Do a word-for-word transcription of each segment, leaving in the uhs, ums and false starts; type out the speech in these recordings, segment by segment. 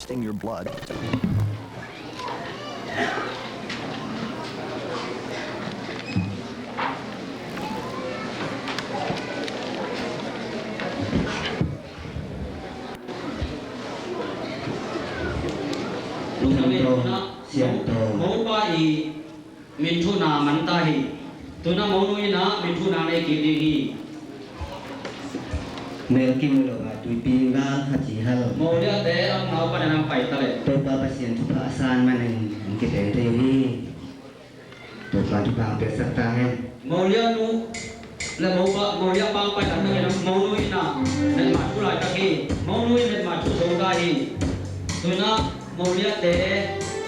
Your blood. Siangtho, siangtho. Mopa i min thuhna man ta hi. Tu-in ah monu in ah min thuhna nei kik ding hi. Mel kim lo a tuipi gal khat ci hal. Moliate a nau pan a nang pai ta leh. Topa Pasian thupha a san manin hong kiten thei uh hi. Topa thupha hong piaksak ta hen. Molia nu le mopa, molia pa pai ta leh monu in ah letmat thu laitak hi. Monu in letmat thu zo ta hi. Tu-in ah moliate,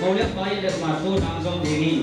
molia pa in letmat thu nang zong ding hi.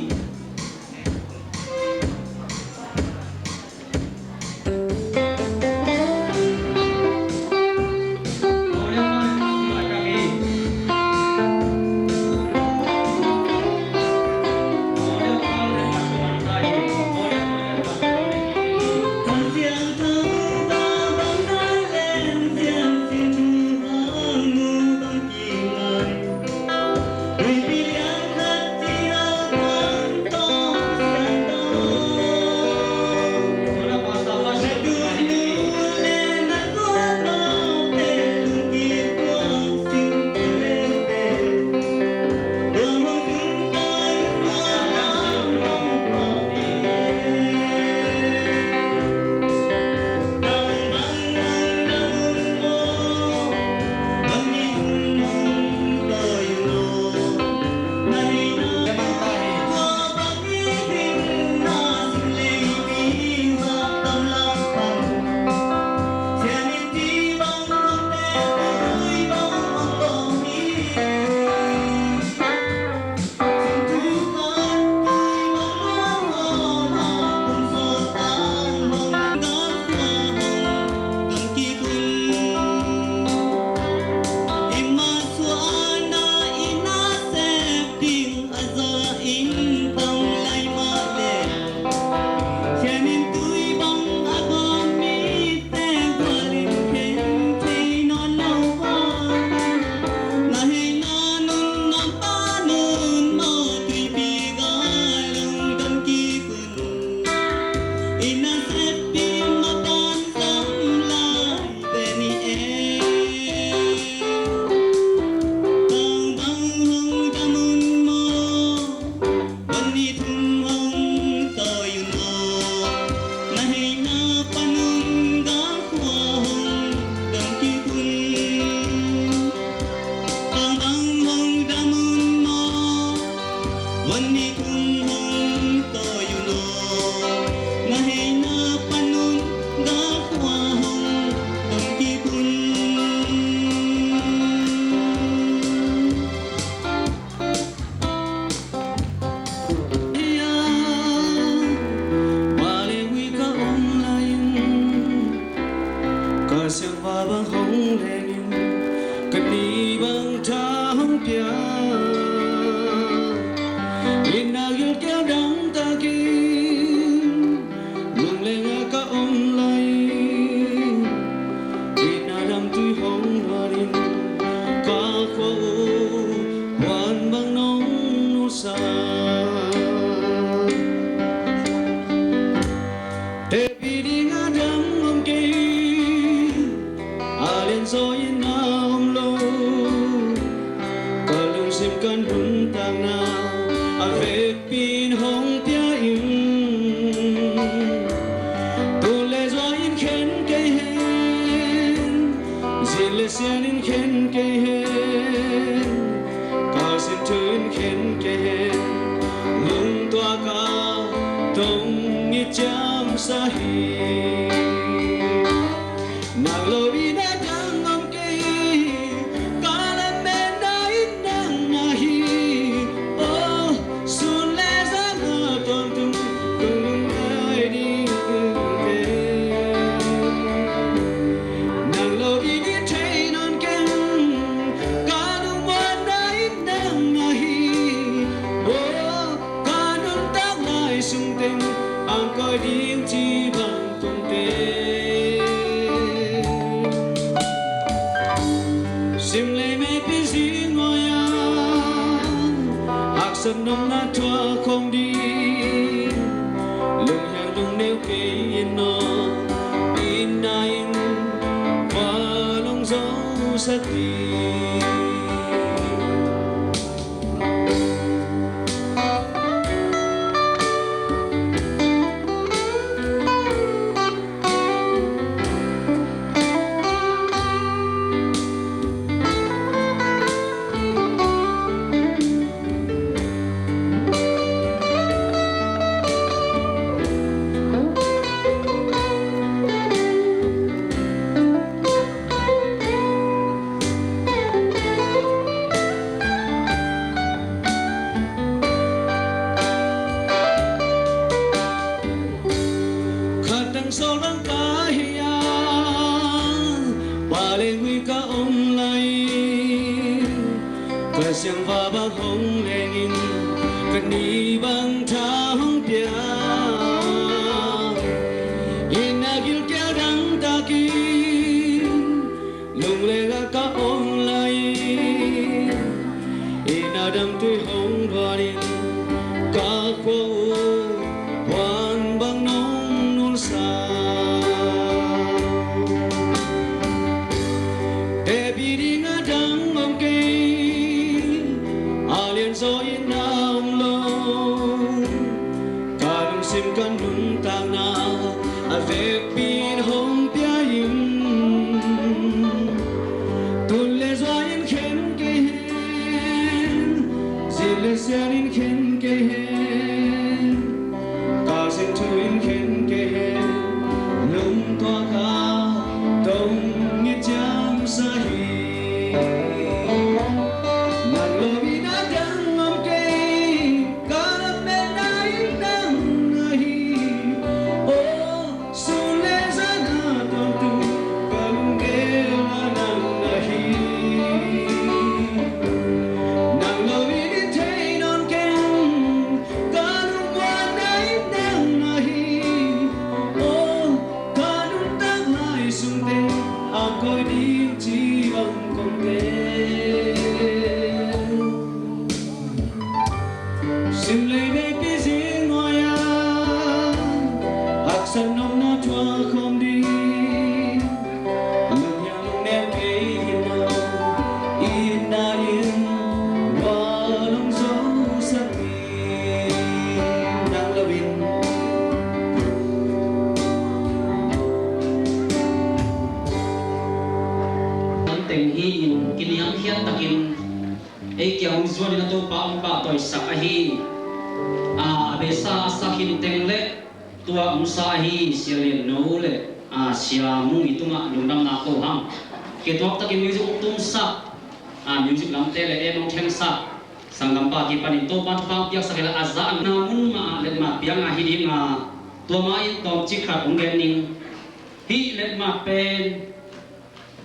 Ka siangpa bang hong lengin, ka ni bang tha hong pia. Inn a gilkial dangtakin, lungleng a ka om lai. Inn a damtui hong luanin, ka khua uh puan bang nong nusa. Tepih ding a dang om kei, a lianzaw in a om lo. Ka lungsim ka nuntakna a vekpi in hong pia in. Tul le zua in khen kei hen, zin le sian in khen kei hen. Ka sin thu in khen kei hen, lungtuak a tong i ciamsa hi. Nak lo in a dang om kei, ka lametna in nang mah hi. Nopna thuak khawm ding, lunghiang lungneu kei in aw, itna in va long zo sak ding. Khat tang sawl bang ka hi a, pa le gui ka om lai. Ka siangpa bang hong leng in, ka ni bang tha hong pia. Itna gilkial dang takin lungleng ah ka om lai. Itna dang tui hong duan in, ka khua uh puan bang nong nulsa. Teci ding a dang om kei, a lianzaw itna om lo. Ka lungsim ka nuntakna a vekpi in hong pia in. Tun le zua in khen kei hen, zin le sian in khen kei hen, ka sin thu in khen kei hen, lungtuak a tong i ciamsa hi. Nang lo in a dang om kei, ka lametna in nang ahi. Oh, sun le zan a tawntung ka lunggel ah nang ahi. Nang lo in i thei nawn keng, ka lungmuanna in nang ahi. Oh, ka nuntak lai sung teng a koih ding ci bang kong tel. Sim lei nei pi zing nuai a, haksat nopna thuak khawm ding. Lunghiang lungneu kei in aw, itna in va long zo sak ding. Nang lo in. Teng hi in kiniamkhiat takin ei kiang hong zuan in a Topa hong pahtawisak ahi. A, a beisa a sa khin teng le tua hong sa ahi Sia Lian No le, a, Sia Mung i tungah lungdamna ko hang. Kituak takin music hong tumsak, a, music lamte le ei hong thengsak sanggampa kipanin Topa thupha hong piaksak hi la, a zahna mun mah ah letmat piang a hi ding a, tua mah in tawmcik khat hong gen ning. Hih letmat pen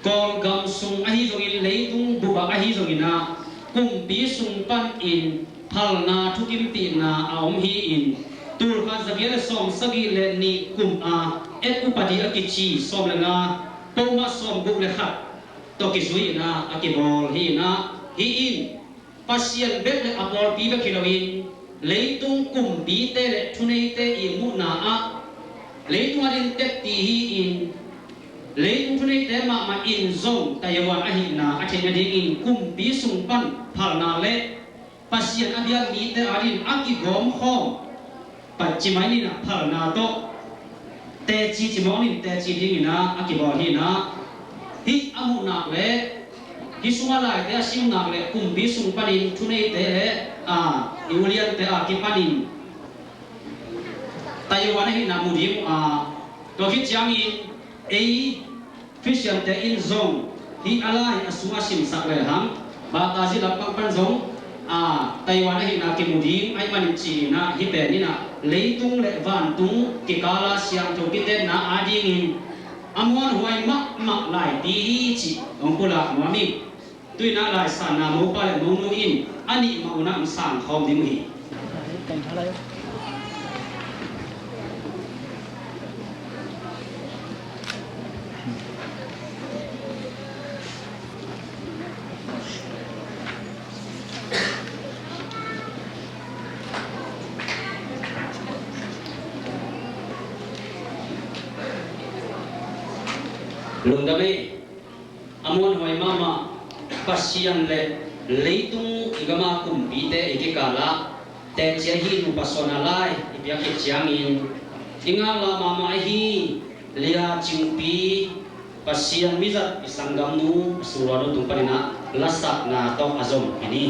Kawlgam sung ahi zongin, leitung bup ah ahi zongin ah, kumpi sung panin phalna thukimpihna a om hi-in, tulkhat zagiat le sawmsagih le nih kum a et upadi a kici sawm le nga, poma sawmguk le khat tawh kizui-in ah a kibawl hi-in ah, hih in Pasian bek le a pawlpi bek hi loin, leitung kumpite le thuneite i muhna ah, leitung a din tek ti hi-in, leitung thuneite mahmah in zong Taiwan ahihna a theih nadingin kumpi sung pan phalna le Pasian a biak mite a din a kigawmkhawm, pat ci mai ni-in ah phalna tawh teci ci mawk ni-in teci dingin ah a kibawl hi-in ah, hih a muhnak le hih sungah laite a simnak le kumpi sung panin thuneite le, a, i uliante a kipanin Taiwan ahihna mu ding uh a, tua khit ciangin ei Khristiante in zong hih a lai a sung a simsak lehang, baptizing lampang pan zong, a, Taiwan ahihna kimu ding ahih manin ci-in ah, hih pen in ah leitung le vantung kikala siangtho kitenna adingin a muanhuai mahmah laipi hi cih hong pulak nuam ing. Tu-in ah laisanna mopa le monu in a nih mah un ah hong sang khawm ding uh hi. Lungdam ei. A muanhuai mahmah Pasian le leitung i gama kumpite i kikalah teci ahi nupa suahna lai i piak khit ciangin i ngaklah mahmah ahi Lia Cingpi, Pasian mizat i sanggamnu, a sulnu tung panin ah lasakna tawh a zom hi ni.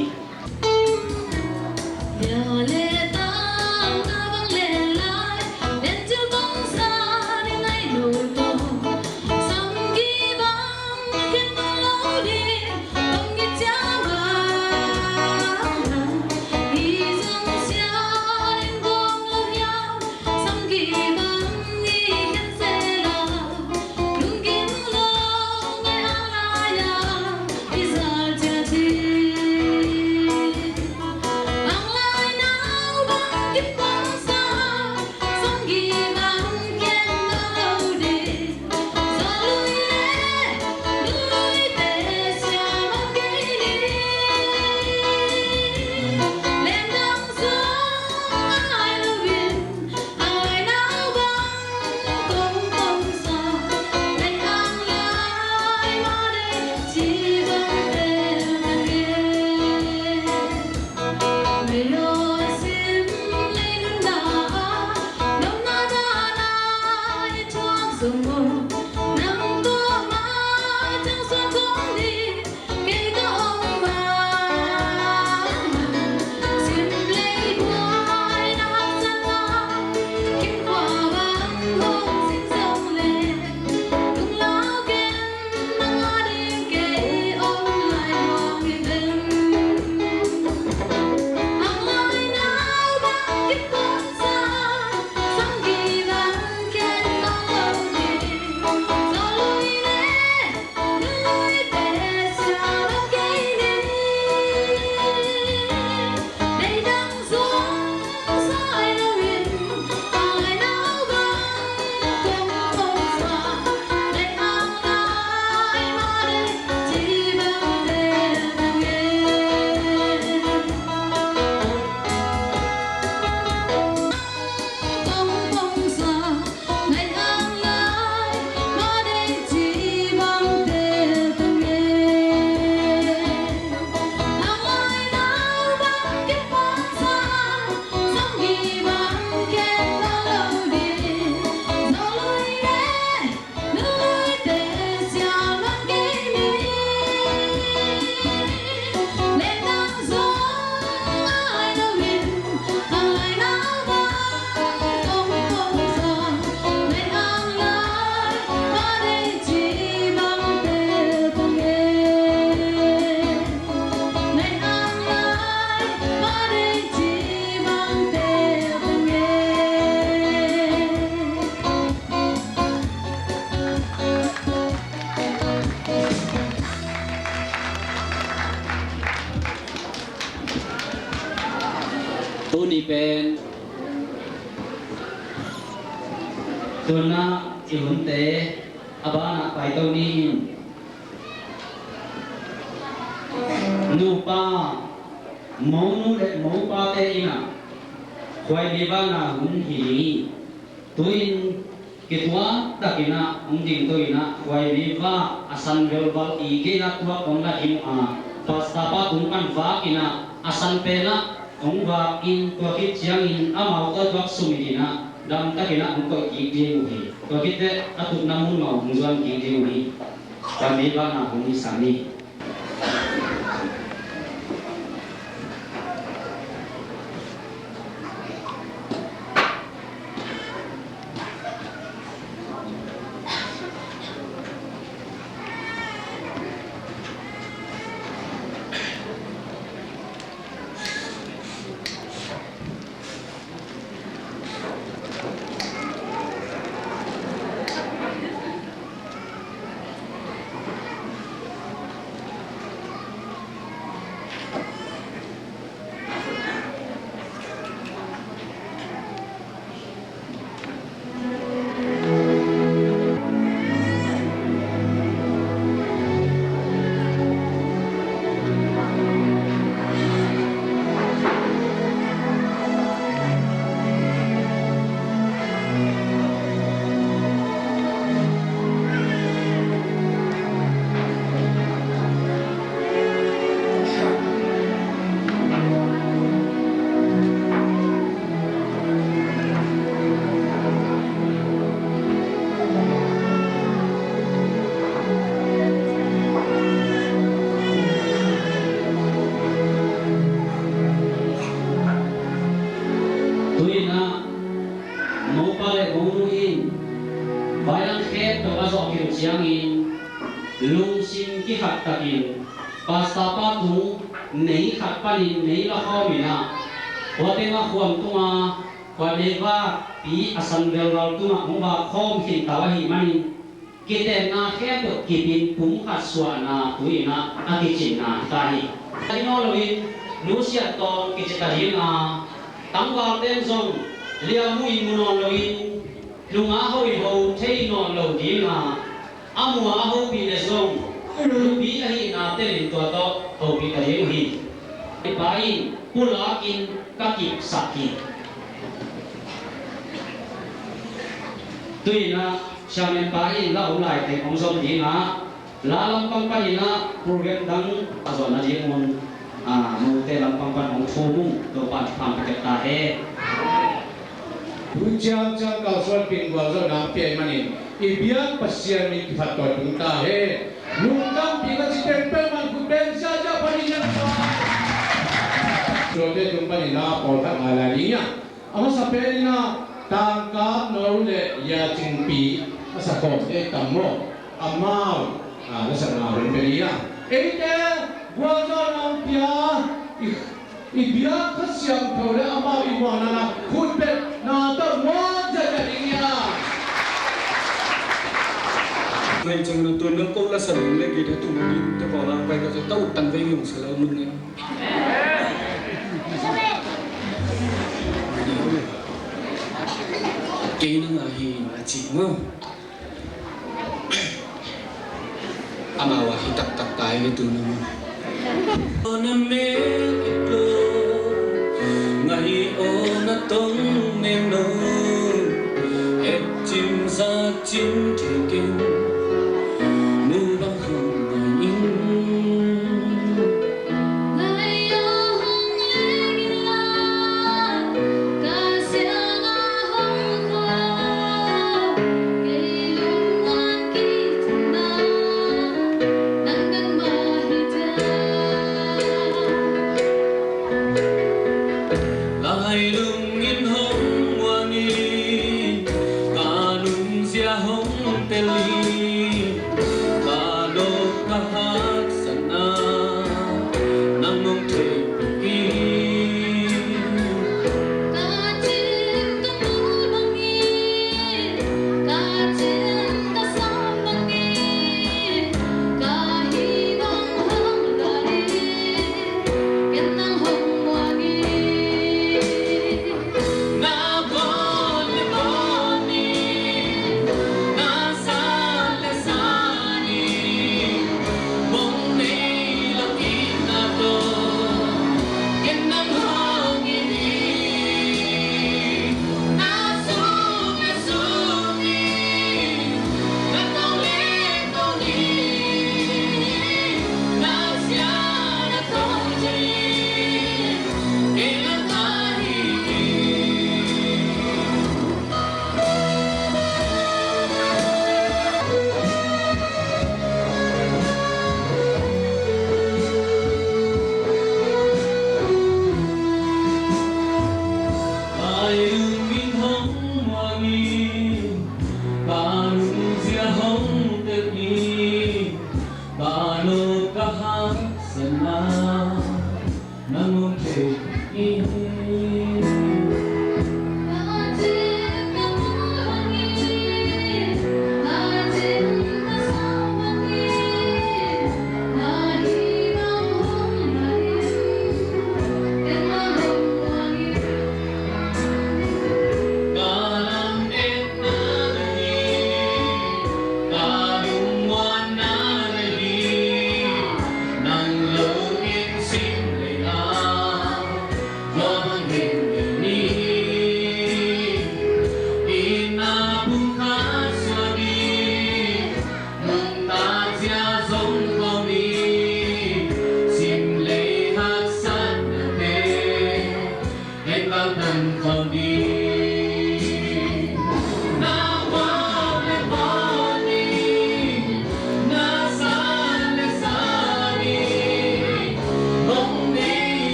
Tuni pen tuna i hunte a banah paito ni in, nupa, monu le mopate in ah khuaimi banah hun hi ni. Tu-in kituak takin ah hong dingto in ah khuaimi vak a san velval i gei-ah tuak hong la hi uh a, pastor pa tung pan vak in ah a san pen ah hong vak in, tua khit ciangin amau tawh tuak sum in ah dam takin ah hong koih kik ding uh hi. Tua khit teh a tutna mun mah hong zuan kik ding uh hi. Khuaimi banah hun hi sa ni. Ciangin lungsim kikhat takin pastor pa tung mei khat panin mei la khawm in ah, tua teng ah khuam tunga khuan ei vakpi a san velval tungah hong vak khawm khinta uh ahih manin, kitenna khempeuh kipin pumkhat suahna tu-in ah a kicinna hi ta hi. Ahi nawn loin nusiat tawng kici ta ding a, tangvalte in zong liam uh in mu nawn loin, hlunga hoih ho thei nawn lo ding a, a mua a hopih le zong nupi ahihna telin tua tawh hopih ta ding uh hi. I pa in pulak in ka kipsak hi. Tu-in ah siamen pa in la om lai teng hong zom ding a, la lampang panin ah program dang a zawhna ding un, a, note lampang pan hong thum ung. Topa in thupha pia ta hen. Tu ciangciang kalsuan pin gualzawhna pia ahih manin i biak Pasian min kiphat tawi tung ta hen. Lungdampi ka ci peuhmah khut beng ziahziah phan in ah, suante tung panin ah pawlkhat ngai lai ding hi a. A masa pen in ah Tangkap No le Yacingpi a sakhawmte tam maw? Amau, a, la sakna hun pen hi a. Eite gualzawhna hong pia i, i biak Kha Siangtho le amau i muanna khut beng na tawh muan ziahziah ding hi a. Ngai ceng na tun nang ko la sa ding le gita tung ding te ko la pai ka sa tau tan vei yung sa lau mun ngai. Kei na ngah hi a ci maw? Amau a hi taktak tai ve tu na maw? Na me et lo, ngah hi aw na tong nem lo, et cin za cin thei ken, mu bang hong ngai in. Lai lungin hong muang in, ka nungzia hong tel in, ka nop ka haksatna nang hong theihpih in. Ka cin ka mu bangin, ka cin ka sawm bangin, ka hih bang hong la in, ken nang hong muang in. Na bawl le bawl in, na san le san in, mong nei lo in na tawh, ken nang hong in hi. Na suk le suk in, na tong le tong in, na zia le tong in, kei nang ka hi hi. Lai lungin hong muang in, ka nungzia hong tel in, ka nop ka haksatna nang hong theih in. Ka lametna na hi, ka lungmuanna na hi, nang lo in sim lei a, tua bangin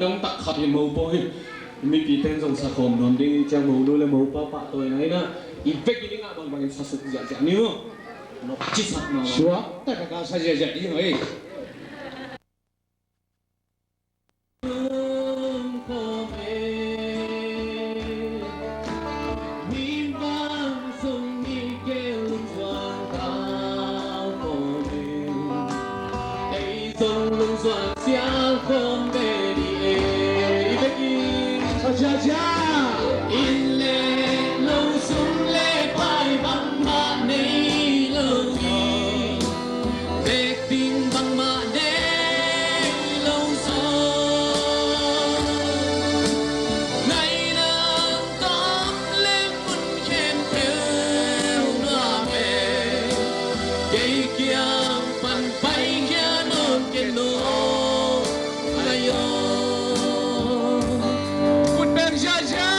Tam tak khat hi mopawi hi. Mipi ten zong sakhawm nuam ding i ciang monu le mopa pahtawina hi na. I vek i dingah bangbangin sasuk ziahziah ni maw. Nok cisak mah. Suak taktak a sa ziahziah ding hi. Vekpi bangmah nei lo zaw, ngaihna tawh le mun khempeuh nuam e. Kei kiang pan paikhia nawn ken aw, ai aw. Khut beng ziahziah.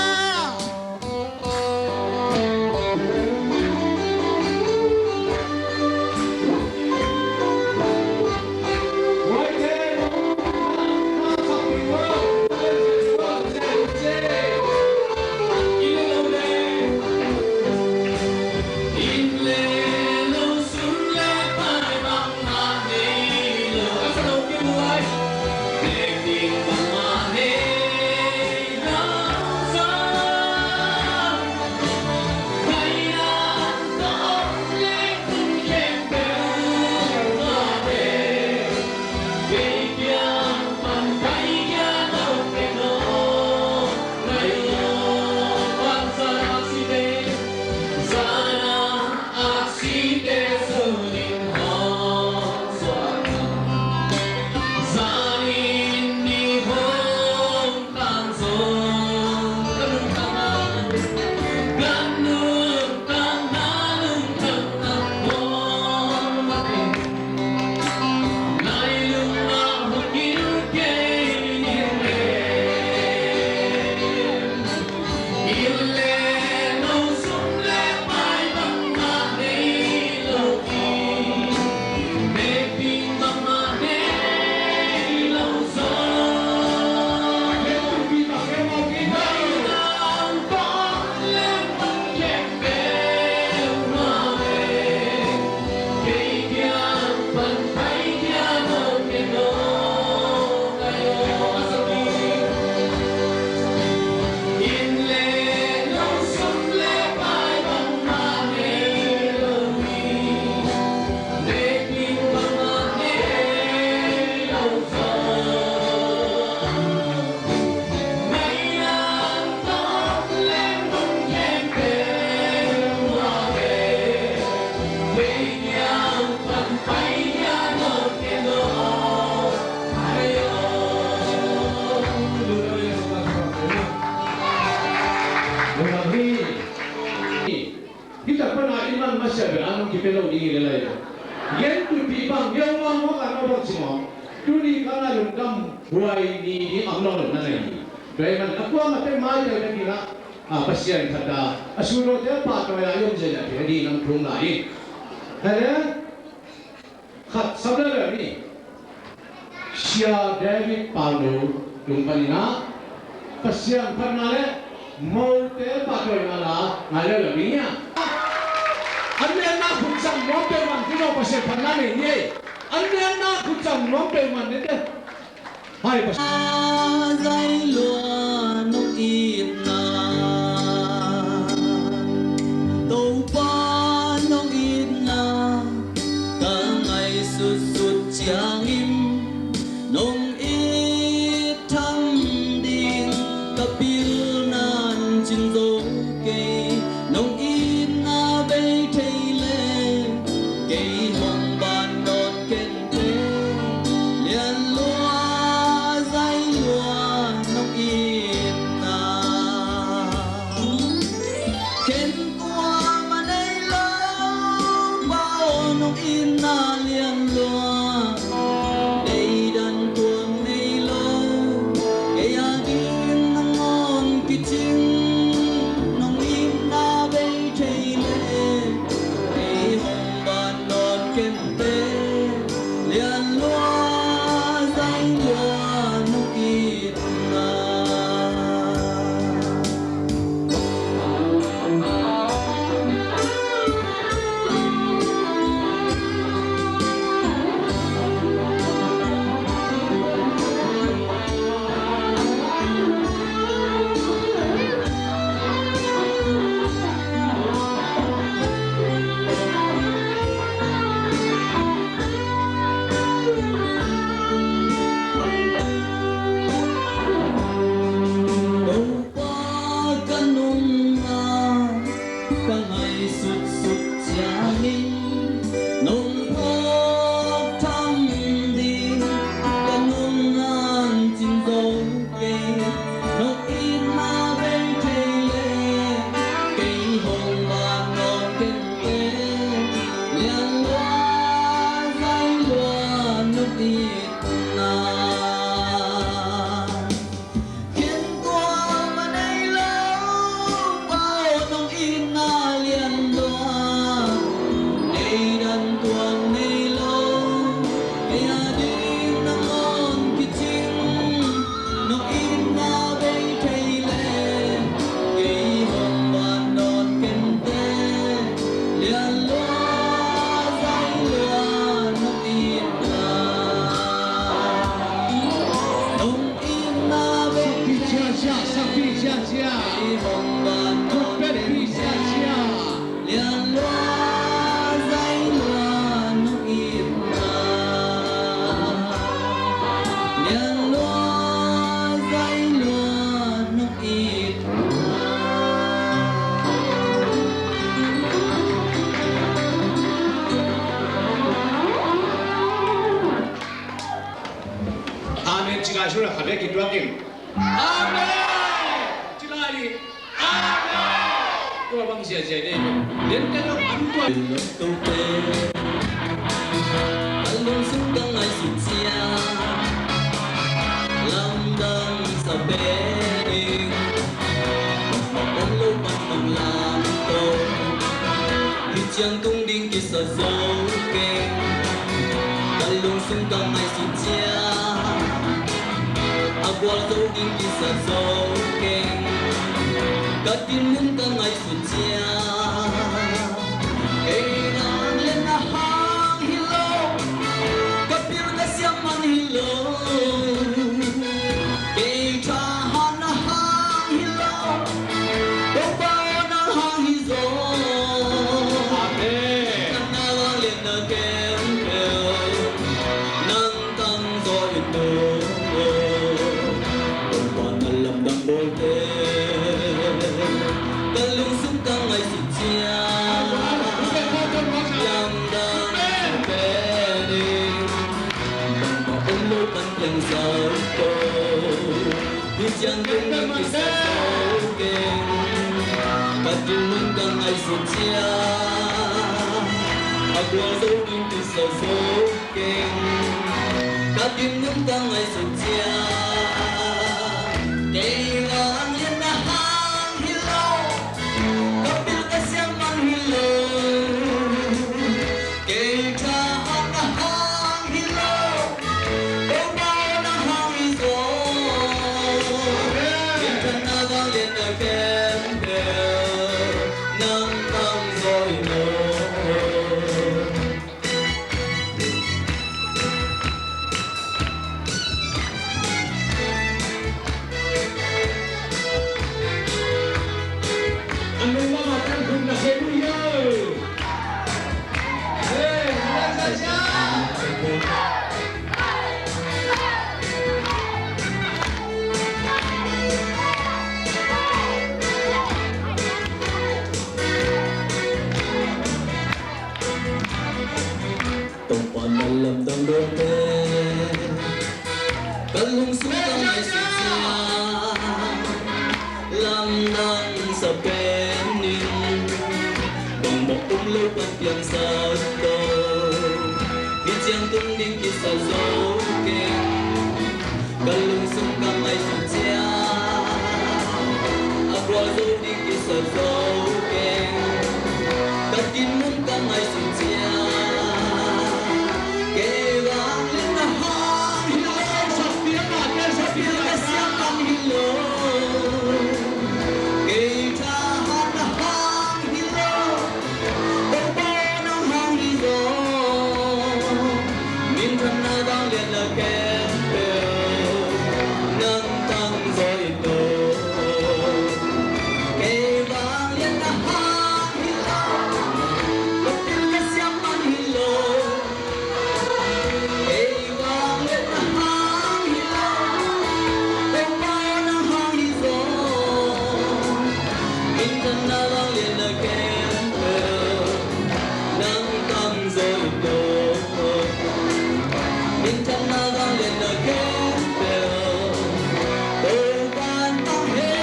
Hih tak pana i man masiah bel an hong kipia lo ding hi le lai lo. Gen tuipih bang, bia hong hong hong an hong bang ci mawk. Tuni kal a lungdam buai ni ding ang lo lo na nei hi. Tua ahih man a kuamah pen mai deuh deuh ding ah, a, Pasian khat a, a sulawte a pahtawi a i om zel a pia ding lam thum lai hi. Hale? Khat sam lel ni. Sia David Paulo tung panin ah Pasian phatna le mote pahtawina la ngai lel ding hi a. An nekna khut zang nuam peuhmah in Pasian phatna nei ni ei. An nekna khut zang nuam peuhmah in nei te. Hai Pasian. Zai lua nong itna, Topa nong itna ka ngaihsutsut ciangin, nong it tham ding ka pilna cin zo kei, nong itna bei thei le kei hong ban dawt ken. Lian lua, zai lua, nong i Amen. Ci lai sura khat le kituak in. Amen. Ci lai ni. Amen. Tua bang ziahziah dei. Lian te lo an tua. A lungsim ka ngaihsut ciang lamdang sa pen ing. Om lo pan mang lam to. Hih ciang tung ding kisa zo keng. Ka lungsim ka ngaihsut ciang a gualzo ding kisa zo keng. Ka dinmun ka ngaihsut ciang kei hang lian na hang hi lo. Ka pil ka siam man hi lo. Kei thahatna hang hi lo. Topa aw nang hang hi zaw. Amen. Nang na vang lian na khempeuh nang tang zaw in aw. Topa na lamdang bawlte ka lungsim ka ngaihsut ciang lamdang pen ing. Bangmah om lo pan piang sa ko. Hih ciang tung ding kisa zo keng. Ka dinmun ka ngaihsut ciang a gualzo ding kisa zo keng. Ka dinmun ka ngaihsut ciang kei hang lian na hang hi lo. Ka pil ka siam man hi lo. Kei thahatna hang hi lo. Topa aw nang hang hi zaw. Minthanna vang lian na khempeuh nang tang zaw in aw. Topa na lamdang dawngte ka lungsim ka ngaihsut ciang lamdang sa pen ing. Bangmah om lo pan piang sa ko. Hih ciang tung ding kisa zo keng. Ka lungsim ka ngaihsut ciang a gualzo ding kisa zo keng. Ka dinmun ka ngaihsut ciang kei vangliatna hang hi lo. Ka pil ka siam man hi lo. Kei thahatna hang hi lo. Topa nang hang hi zaw. Minthanna vangliatna khempeuh nang tang zaw in aw. Kei vangliatna hang hi lo. Ka pil ka siam man hi lo. Kei vangliatna hang hi lo. Topa nang hang hi zaw. Minthanna vangliatna khempeuh nang tang zaw in aw. Minthanna vangliatna khempeuh Topa tang hen.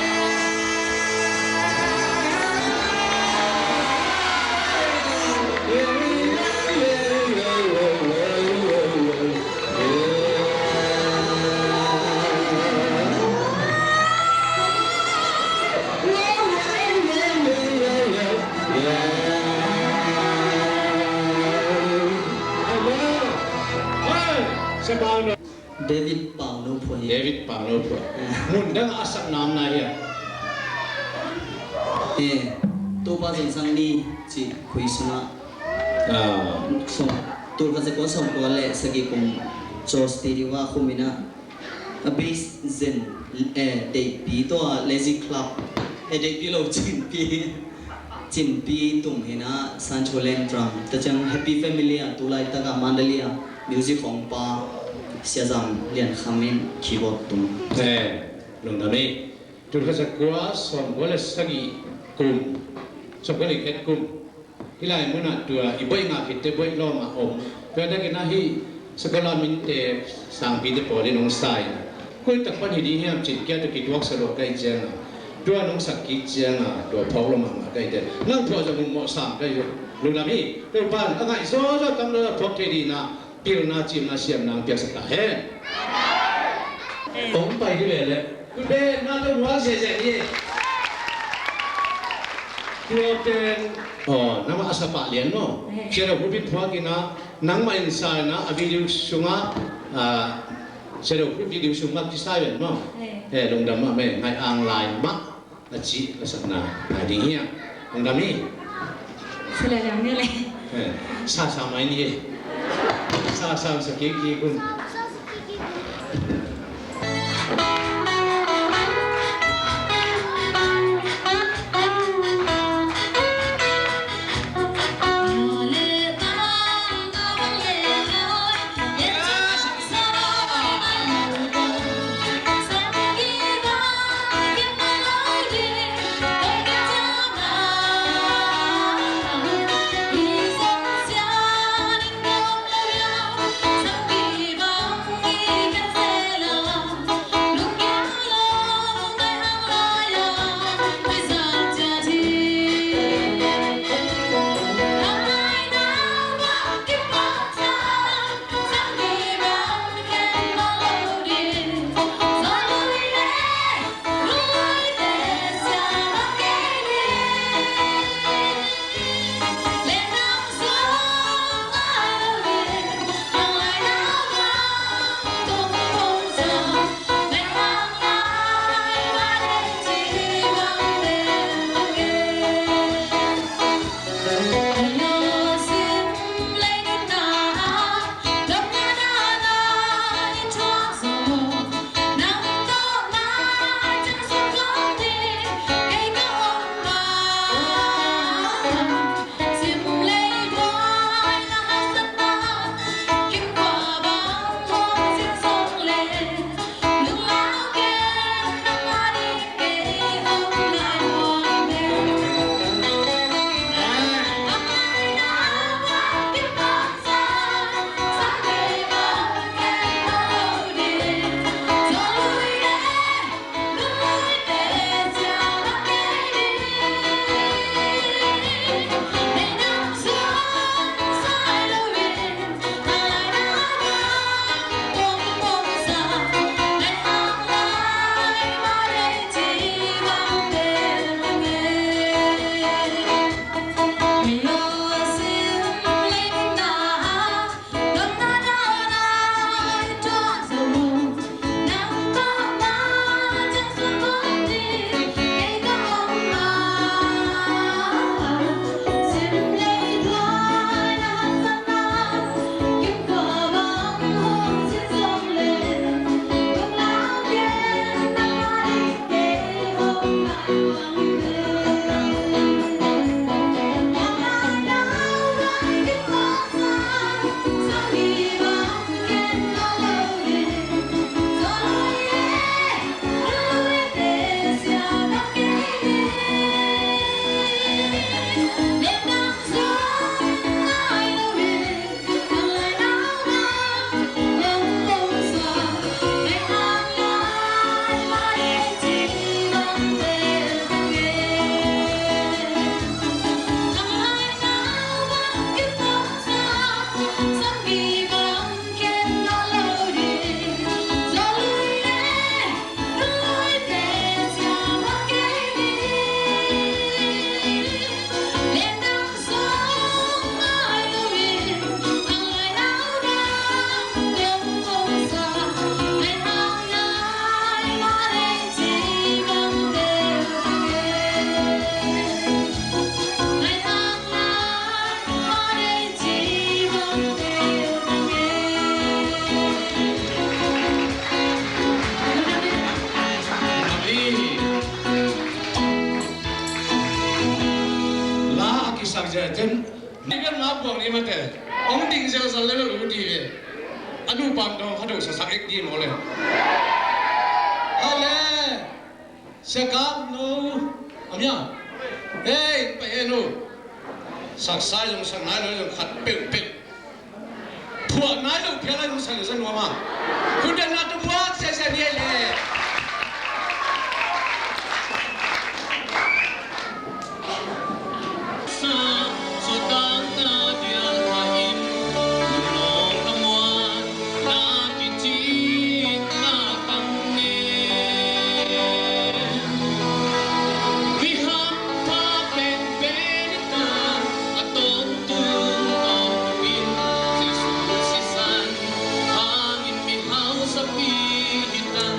David Pau Lo Phua hi. David Pau Lo Phua. Ah. Mun dang a sak nam na hi a. Eh, Topa Zingsang Ni cih khui sungah. Ah. Sung, tul khat za kua sawm kua le sagih kum Jaw Studio ah khum in ah. A bass zen, eh, deihpi tawh a Lazy Club. Eh, deihpi lo, cinpi. Cinpi tung hi in ah Sancho Lentram. Tua ciang Happy Family ah, tu laitak ah Mandalay ah music hong pa Sia Zam Lian Kham in keyboard tung. Eh, lungdam ei. Tul khat za kua sawm kua le sagih kum, sawm kua le khat kum. Hih lai munah tua i buai ngah khit teh buai lawm a om. Tua takin ah hih Sakala minte, sangpite pawl in hong sa in, koi tak pan hi ding hiam cih kia tawh kituaksak lua ka hih ciangin, tua nong sak kik ciangin tua phawk lua mahmah ka hite. Nang phawk zong muh mawh sam ka hi. Lungdam hi. Topa'n a ngaih zawzaw tam lo a phawk thei dingin ah pilna, ciimna, siamna hong piaksak ta hen. Hong pai dih leh leh. Kut beng na tawh muang ziahziah ni. Tua pen, aw, nangmah a sa pah lian maw? Shadow group in phuak in ah, nangmah in sa in ah, a video sungah, ah, shadow group video sungah kisai ven maw? Eh, lungdam mah meh, ngaih ang lai mah. A cih lasakna ngai ding hi a. Hong dam hi. Sa leh liang ni leh. Eh, sa sa mai ni hi. Sa sa sa kik kik un. La a kisak zia ten ni bel nga buang ni mate. Ong ding zelzal le lo ti ve. A nu pan dong ha do sa sak ek di mo le. Ale. Sia kap no. Amia. Hey, pa he no. Sak sai zong sak nai lo zong khat peuh peuh. Thu Tua nai lo phial lai hong sa le sa nuam a. Khut beng na tung buak sese ni ei le. Sa, sa tang na dial ma in, lo ka muan na ki cik na tang ne. Mi hampha penpen in a tawntung a om in, Jesuh sisan hangin mi hausapi hi tan.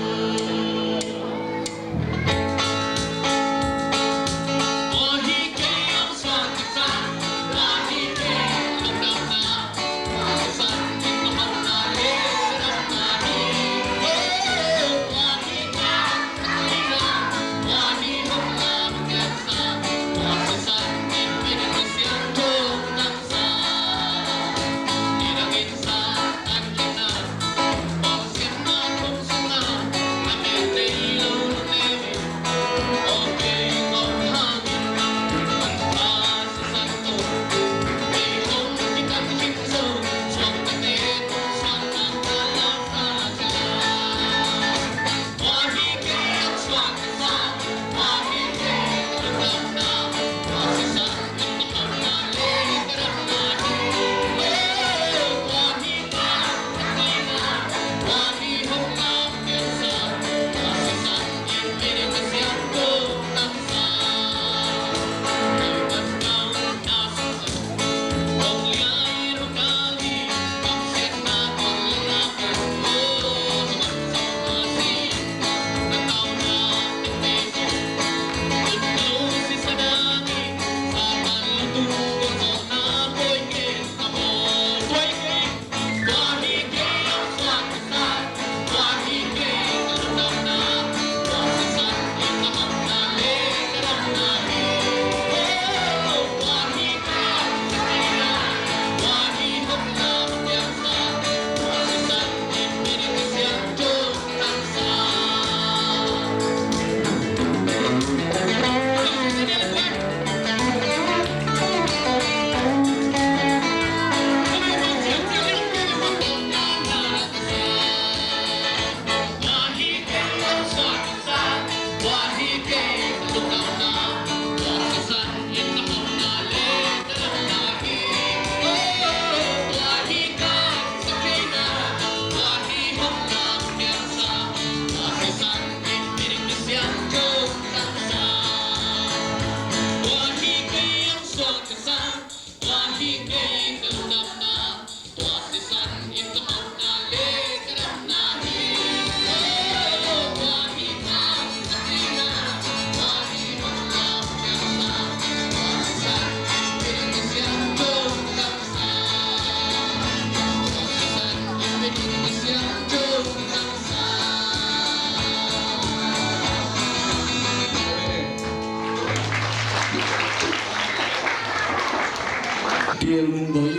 Tial Mung Boih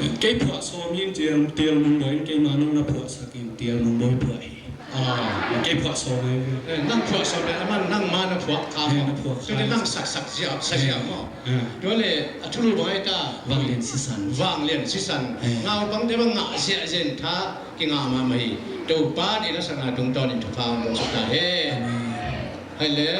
in, kei phuah sawm in, Tial, Tial Mung Boih in keima nong na phuahsak in, Tial Mung Boih phuah hi. Ah, kei phuah sawm e. Eh, nang phuah sawm e, aman nang ma na phuah kha. Eh, na phuah kha. Tuni nang saksak ziau, sa ziau maw. Eh. Tua le, a thulu bang ai ta. Vanglian sisan. Vanglian sisan. Eh. Ngau bang te bang ngah ziahziah in tha kingah mahmah hi. Topa deihna sakna tungtawnin thupha hong pia ta hen. Amen. Hei le.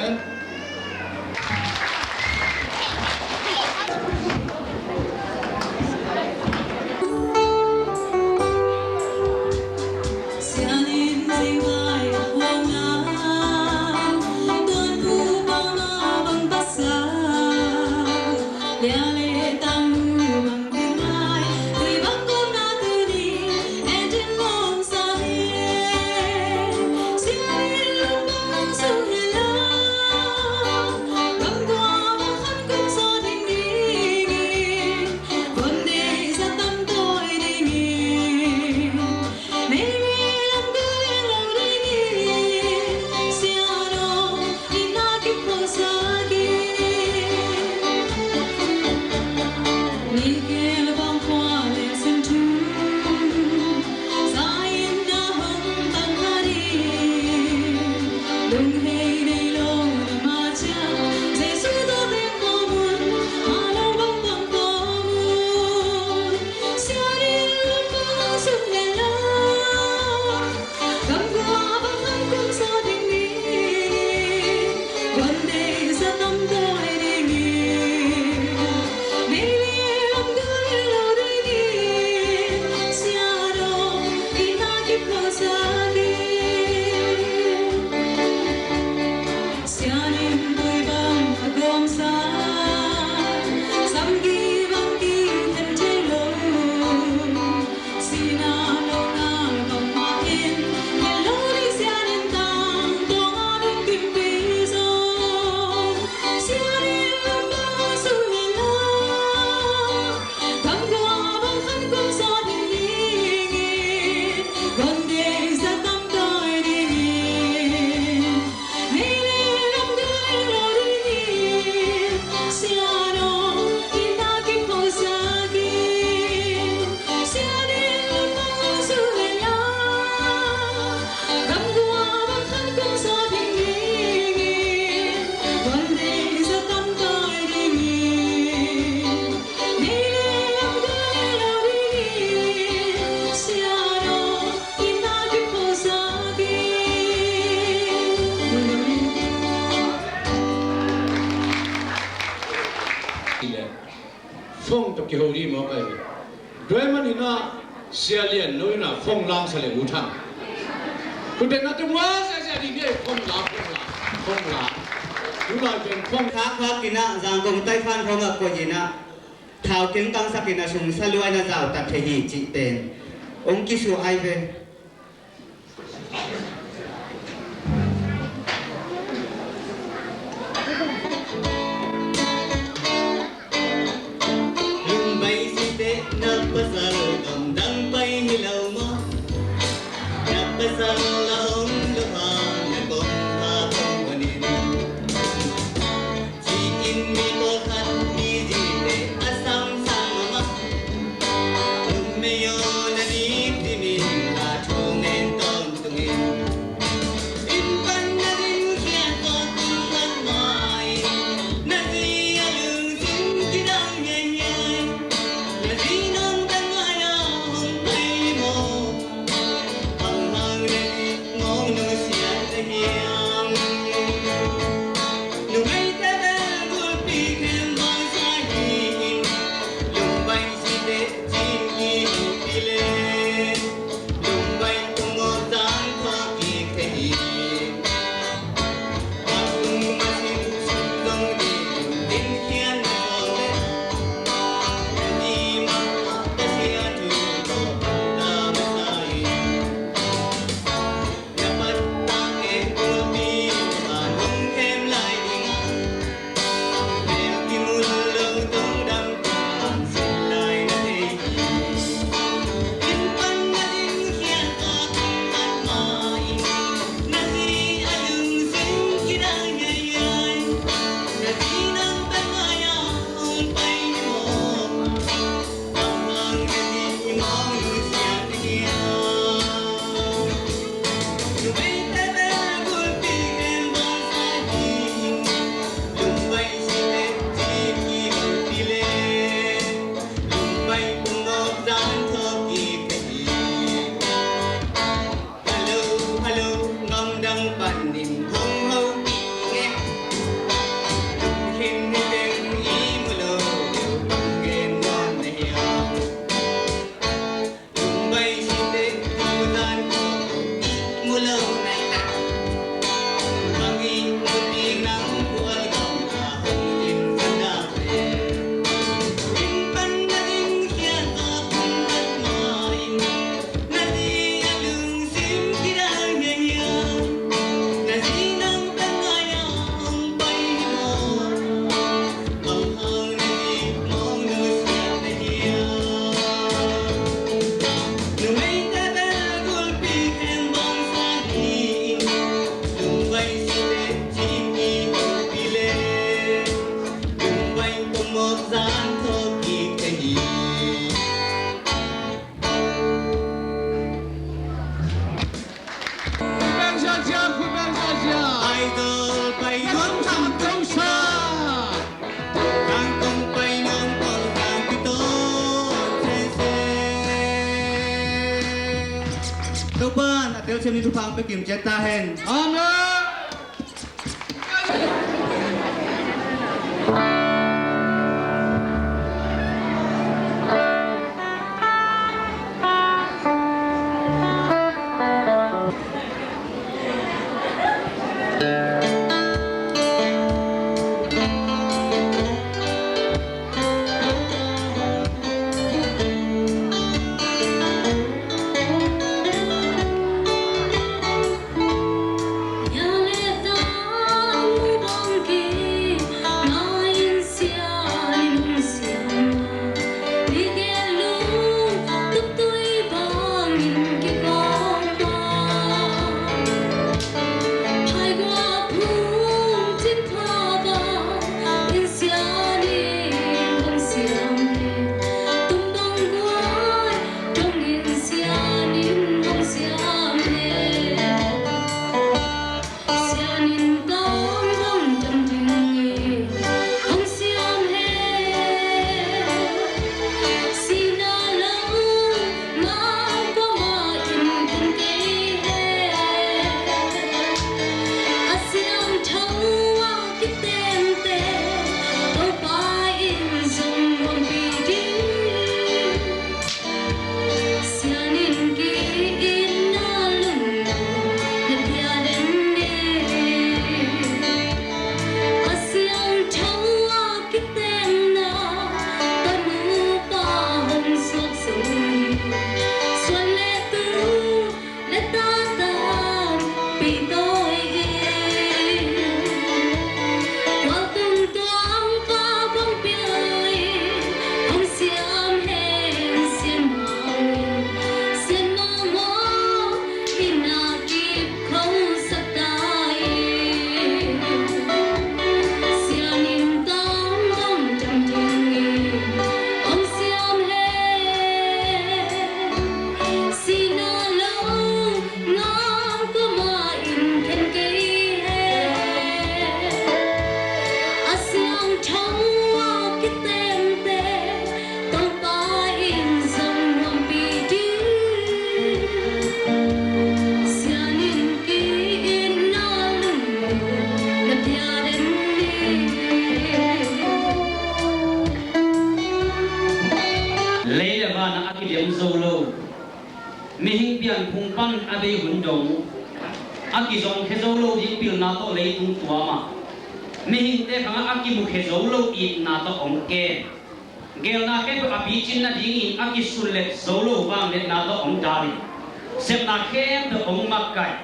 Kiho dih mawk ahi. Tua ahih manin ah Sia Lian no in ah phone lang sa leh U Thang. Tua teh na tua mua sia sia dih ni, phone lang, phone lang, phone lang. Tulai pen phone. Khak khak in ah Zangkong Taifan khawng ah koih in ah thau kim kangsak in ah sung sa lua in ah zautat thei hi cih pen hong kisuah ahi ve. Lungbai siteh na pasal gamdang pai hi lo maw? Na pasal a om lua hang na kong ha kong manin. Ci-in mi pawlkhat mi zite a samsam mahmah. Numei aw na dik dimin la thu ngen tawntungin. Inn pan na ding khiat tawh tung khat mah in na zi a lungsim kidang hiaihiai. Na zi nong tan ngai a hong pai maw? Bang hang na zi mawng nusiat na hiam? Numei tebe gulpi khem bangsa hi in, lungbai siteh cin i hong pi le, lungbai pumawk zan thawh kik thei hi. Bang masin sum zong ding, ding khian na sawm le, na zi mah Pasian thu tawh pang ta masa in. Hello, hello, ngamdang panin hong hopih nge. Lungkhim hi teng i mu lo, bang gen nuam na hiam? Lungbai siteh tu zan ko i mu lo na hiam? Bang i mu ding nang kual gam na hong in sa da ve. Inn pan na ding khiat tawh tung khat mah in. Na zi a lungsim kidang hiaihiai. Na zi nang tan ngai a hong pai hi maw? Bang hang na zi mawng nusiat na hiam? Numei tebe gulpi khem bangsa hi in, lungbai siteh cin i hong pi le, lungbai pumawk zan thawh kik thei hi. Khutbeng ziahziah, khutbeng ziahziah. Idol pai nuam sam to sa. Kangkong pai nuam tol kang kito sese. Topa'n a telsiam ni thupha pia kim ciat ta hen. Amen. Pan a bei hun dong a kizong khia zo lo ding pilna tawh leitung tuam a, mihingte khangah a kimu khia zo lo itna tawh hong kem. Geelna khempeuh a picin nadingin a kisullet zo lo vangliatna tawh hong dal in, sepna khempeuh hong makaih.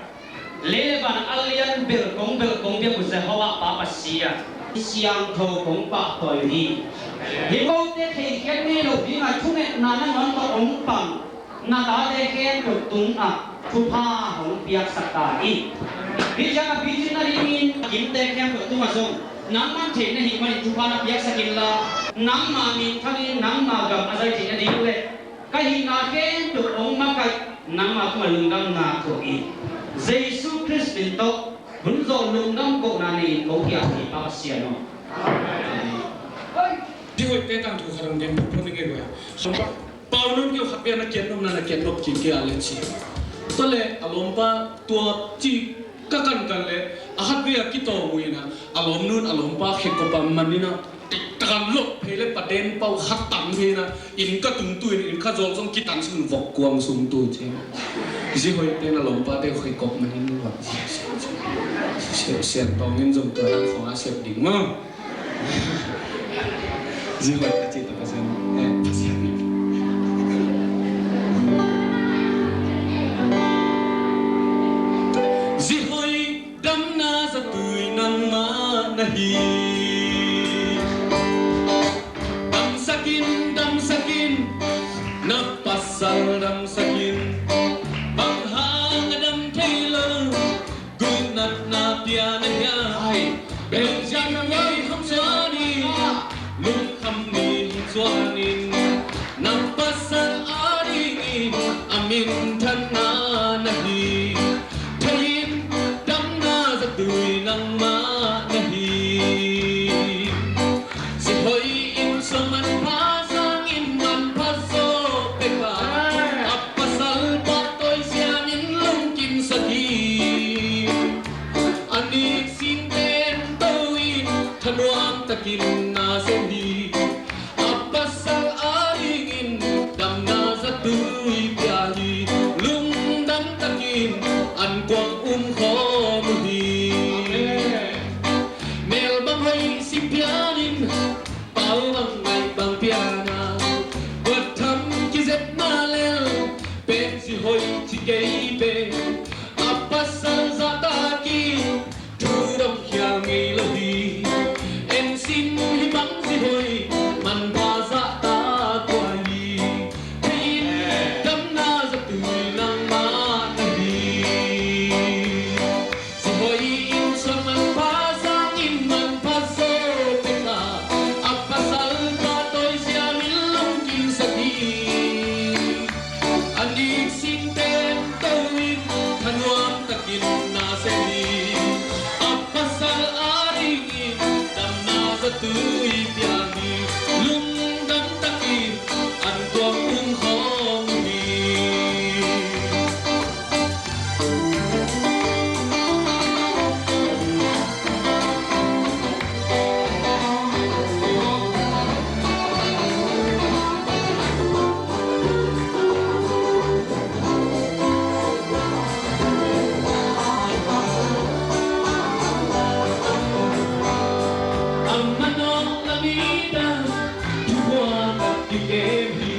Lei le van a lian belkong belkong biak uh Jehovah Pa Pasian siangtho kong pahtawi hi. Hih kote theikhiat ngei lo dingah thungetna nangawn tawh hong pang na tate khempeuh tungah thupha hong piaksak ta in. Hih ciang a picin nadingin a kimte khempeuh tungah zong nangman theih na hih manin thupha na piaksak inla, nangma minthangin nangma gam a zai theih nading le ka hihna khempeuh hong makaih, nangma tungah lungdamna ko in. Jesu Khrist min tawh hun zawh lungdam kohna nei in ko piak hi Pa Pasian aw. Amen. Pi hoihte tangthu khat hong gen phot phot ni ngei guai. Sumpa Paulo kio khat pia na kiat nopna na kiat nop kik kei a le ci. Tua le a lawmpa tua ci ka kankan le a khat vei a kitawm uh ina a lawmnun a lawmpa khekop a man ina, takan lop phei le paden pau khat tam hi ina, inn ka tung tu in inn ka zawk zong kitan sung vok kuang sung tu ci. Zi hoih ten a lawmpa te khekop man in vok. Sian tawng in zong tua khong a sep ding maw. Zi hoih a cih tak a sian. Eh, Pasian. Zi hoih damna zatui nangmah na hi. Damsak in, damsak in, na pasal damsak in. Bang hang a dam thei lo, gulhnatna pia na hia. Hai. Belgium ngei hong suan in, lungkham ni hong suan in, na pasal a dingin a minthanna na hi. Thei in damna zatui nangmah na hi. Zi hoih in suang manpha, sang in manpha zawh pek a, a pasal pahtawi siam in lungkim sak hi. A nik singte in to in thanuam takin na sem hi. A pasal a dingin damna zatui pia hi. Lungdam takin an kuang um khawm uh hi. Amen. Mel bang hoih sing pianin, pau bang ngaih bang piana, tua tham kizepna lel pen zi hoih ci kei pen. A pasal zahtakin thu dong khial ngei lo hi. En sin hih bang zi hoih manpha zahtak kua hi. Thei in damna zatui nangmah na hi. Zi hoih in suang manpha, sang in manpha zawh pek a, a pasal pahtawi siam in lungkim sak hi. A nik singte in to in thanuam takin na sem hi. A pasal a dingin damna zatui pia hi. Lungdam takin an tuak um khawm hi. A manawh lam i dan thukhua tak kikem hi.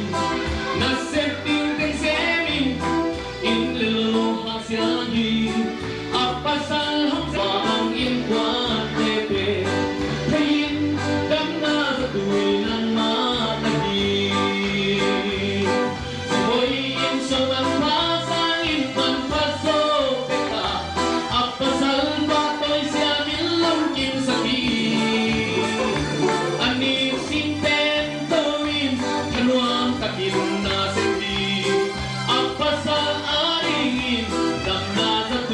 Nasep ding teng sem in, inn le lo hahsia hi. A pasal hong zang innkuante pen, thei in damna zatui nangmah na hi. Zi hoih in suang manpha, sang in manpha zawh pek a, a pasal pahtawi siam in lungkim sak hi. A nik singte in to in thanuam takin na sem hi. A pasal a dingin damna zat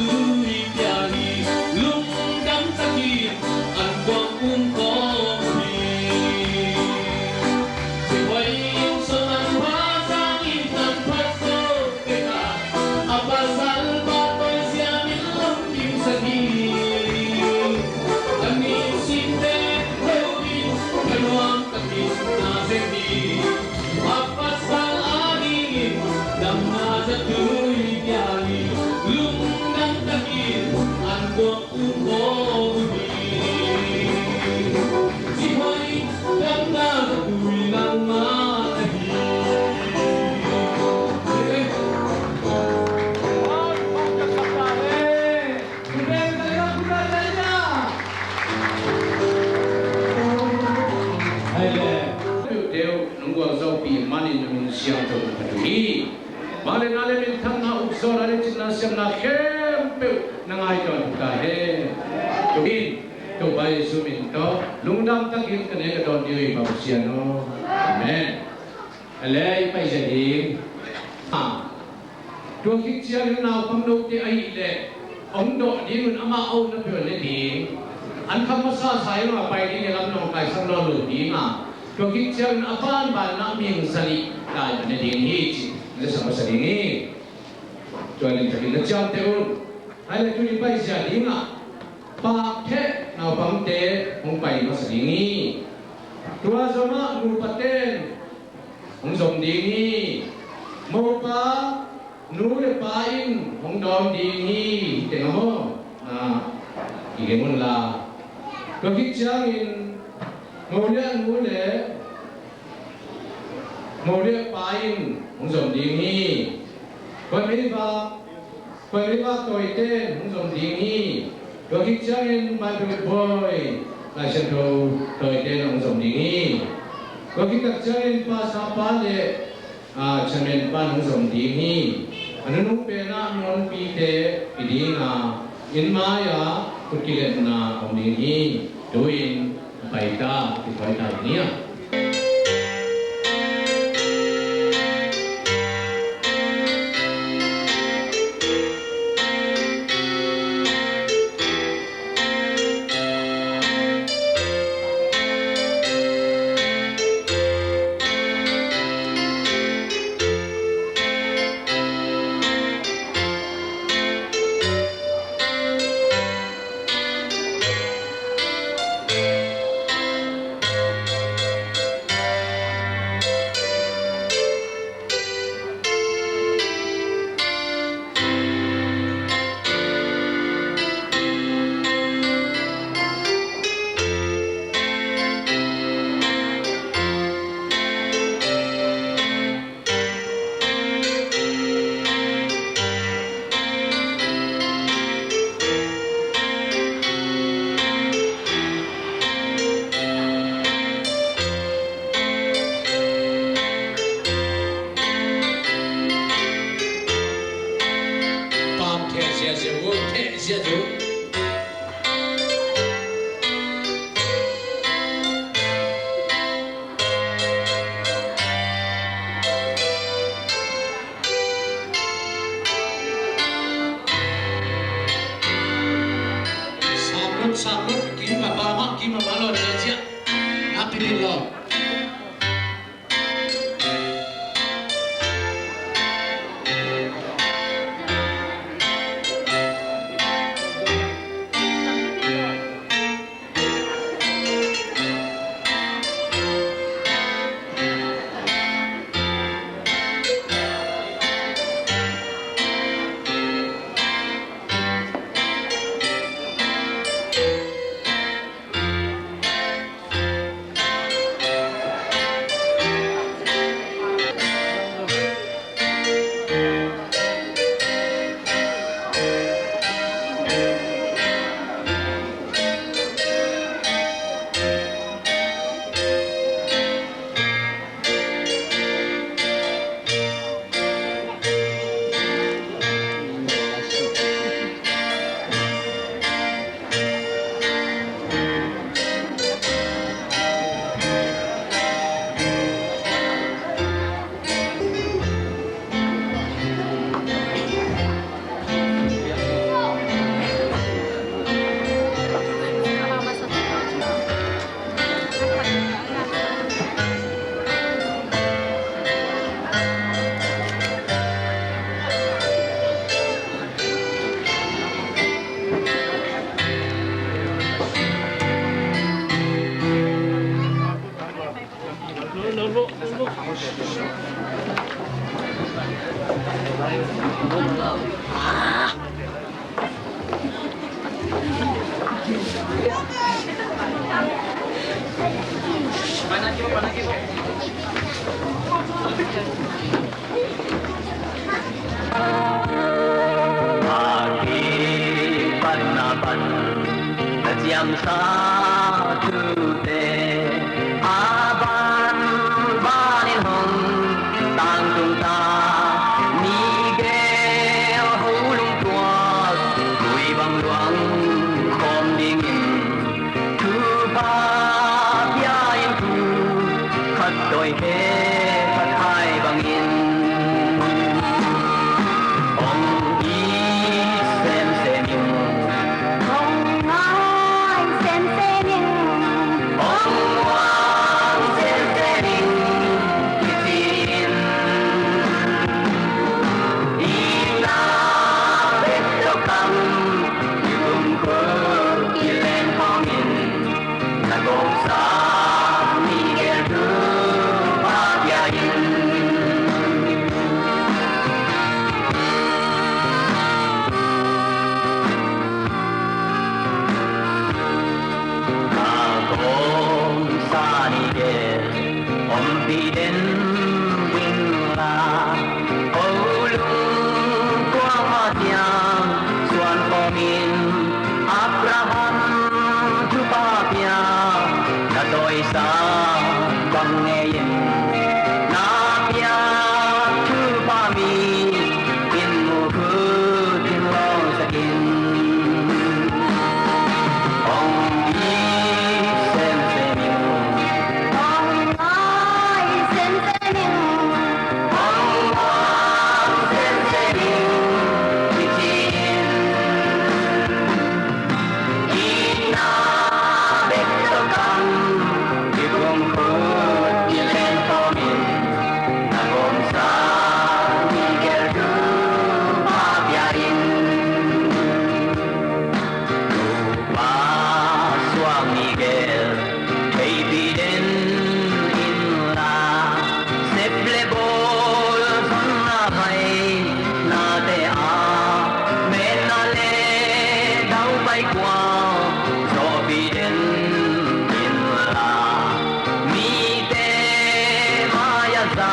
khempeuh na ngaihtuah ta hen. Tu-in Topa Jesu min tawh lungdam takin ka ne ka dawn ding hi, Pasian aw. Amen. A le i pai zia ding. Ha. Tua khit ciangin naupang note ahih leh hong dawh dingun amah a omna peuh ne ding. An kham masa sa in a pai ding hi, lam nawngkaisak nawn lo ding a. Tua khit ciangin a banbanna mihing za nih lai ne ding hi ci. Na sa masa ding hi. Tua ning takin na ciamteh un. Hai le tuni pai zia ding a, paktheh naupangte hong pai masa ding hi. Tua zong a nupa ten hong zom ding hi. Mopa, nu le pa in hong dawng ding hi. Teng a maw? Na, i gen un la. Tua khit ciangin mo le nu le mo le pa in hong zom ding hi. Khuaimei vak, khuaimei vak tawite hong zom ding hi. Tua khit ciangin Bible bawi, Lai Siangtho tawite hong zom ding hi. Tua khit tak ciangin pastor pa le, ah, chairman pa hong zom ding hi. A nunung pen ah muanpite i ding a, inn mai ah khut kiletna om ding hi. Tu-in pai ta, kituai ta ni a. Pam theh ziahziah uh, theh ziahziah uh. Samlut, samlut, kim a pa mah, kim a pa lo, ziahziah. Happy little love. A kipan a pan na ciamsa thute a banbanin hong tangtung ta. Miguel Ho Lung Tua Abraham thupha pia, na tawisang bang ngei in, na piak thupha mi in mukhut in lawngsak in. Hong it semsem in, hong ngai semsem in, hong muang semsem in, kici in. Itna bek tawh kam, i kumkhut i len khawm in, na kawmsa mi gel thupha pia in. Nupa suak mi gel theipih den inla, sep le bawl zonna hai nate a, metna le daupai kuang zawhpih den inla, mite mai-ah za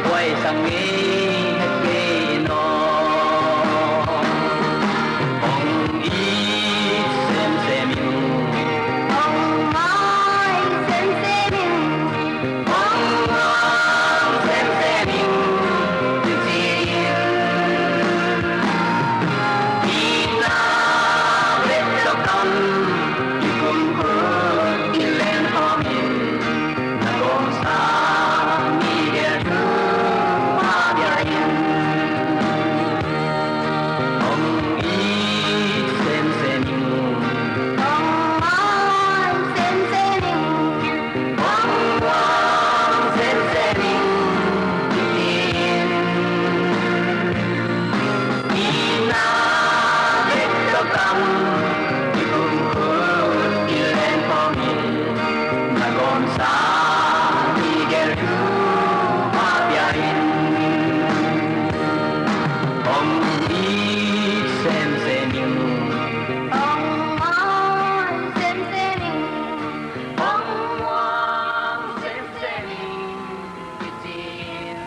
huaisak ngei het kei in aw. Hong it semsem in, hong ngai semsem in, hong muang semsem in, kici in. Itna bek tawh kam, i kumkhut i len khawm in, na kawmsa mi gel thupha pia in. Hong it semsem in, hong ngai semsem in, hong muang semsem in, kici in. Itna bek tawh kam, i kumkhut i len khawm in, na kawmsa mi gel thupha pia in. Hong it semsem in, hong ngai semsem in, hong muang semsem in, kici in.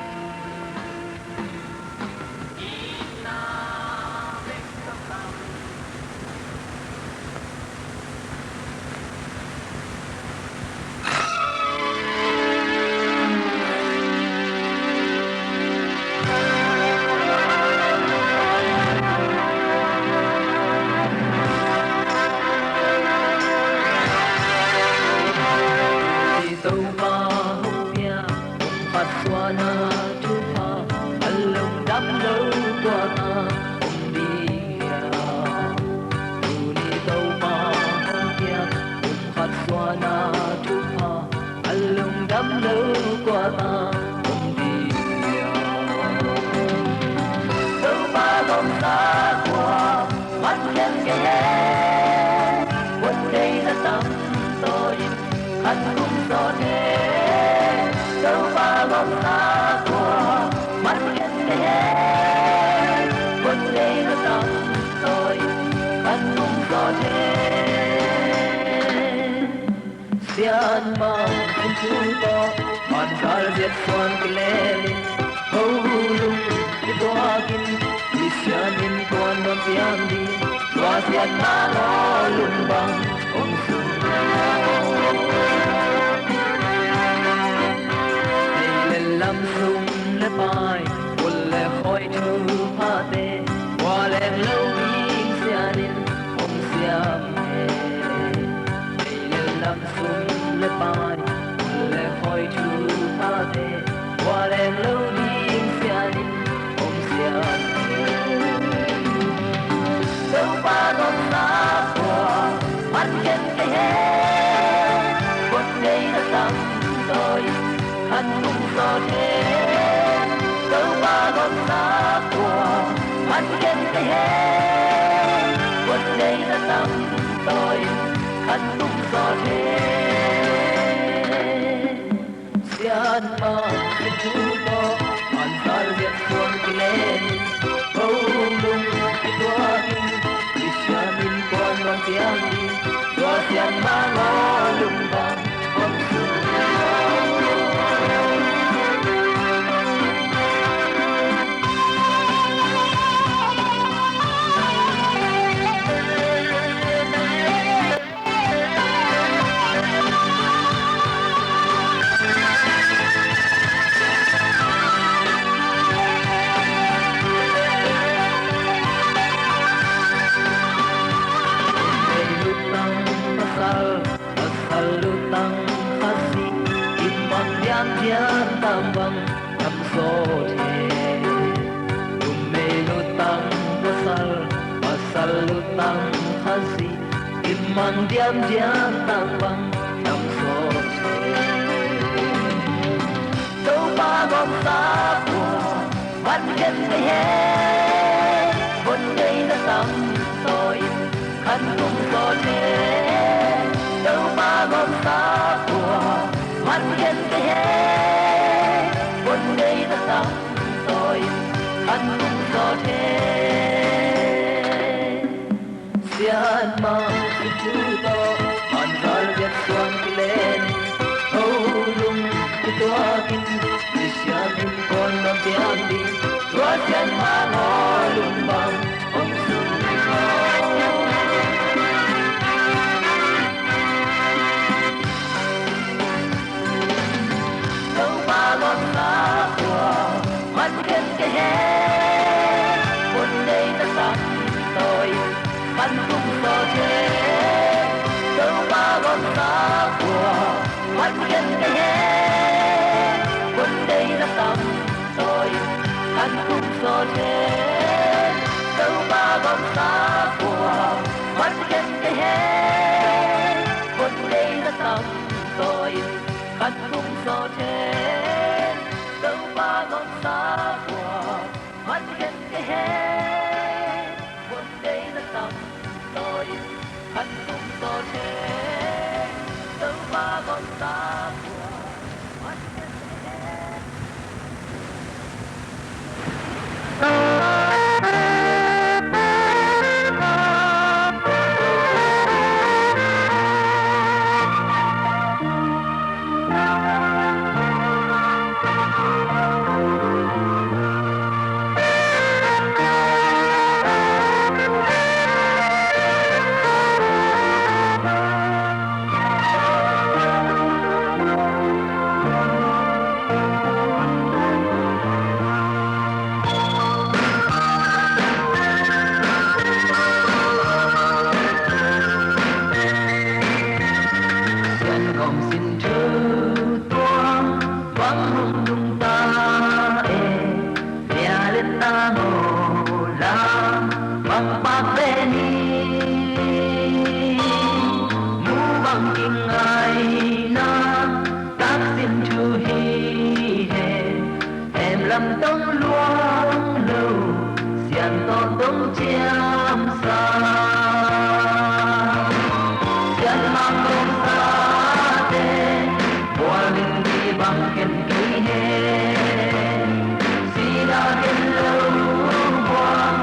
Topa hong pia, hong phatsuahna thupha, a lungdam lo kuamah om ding hiam? Tuni Topa hong pia, hong phatsuahna thupha, a lungdam lo kuamah om ding hiam? Topa gawmsa kua man khen kei hen, hun deihna tam tawhin khan kum sawt hen. Topa gawmsa kua man khen kei hen, hun deihna tam tawhin khan kum sawt hen. Sianmah in thu tawh vanzal ziat suan kilem in, ho lung kituak in, misiam innkuan nuam piang ding, tua sianmah ngaw lung bang hong sung. Thei le lam, sum le pai, bul le khawi thuphate, tua leng lo ding sian in hong siam hen. Thei le lam, sum le pai, bul le khawi thuphate, tua leng lo ding sian in hong siam hen. Topa gawmsa kua man khen kei hen, hun deihna tam tawhin khan kum sawt hen. Topa gawmsa kua man khen kei hen, hun deihna tam tawhin khan kum sawt hen. Sianmah in thu tawh vanzal ziat suan kilem in, ho lung kituak in, misiam innkuan nuam piang ding, tua sianmah ngaw lung bang hong sung. tang bang tam sawt hi. Numei lutang pasal, pasal lutang Khazih, kimang diamdiam tang bang tam sawt hi. Topa gawmsa kua man khen kei hen, hun deihna tam tawi in khan tung sawt hen. Topa gawmsa kua man khen kei hen, hun deihna tam tawi in khan tung sawt hen. Sianmang Jesu tawh man zal biak suang kilen, ho lung kituakin, Christian innkuan lam piang ding, tua Sianmang aw lung bang hong sung. Topa gawmsa kua man khen kei hen, hun deihna tam tawi in khan tung sawt hen. Topa gawmsa kua man khen kei hen, hun deihna tam tawi in khan tung sawt hen. Topa gawmsa kua man khen kei hen, hun deihna tam tawi in khan tung sawt hen. Topa gawmsa kua man khen kei hen, hun deihna tam tawi in khan tung sawt hen. Topa gawmsa kua man khen kei hen. Sian gawm sin thu tua bang hong tung ta e, bia le tang aw la bang pak ve ni. Mu bang kingaina taksin thu hi hen, hem lam tong luang lo, Sian tawh tong ciamsa. Sianmang gawmsate bual in, kibang khen kei hen. Sila khen lo buang,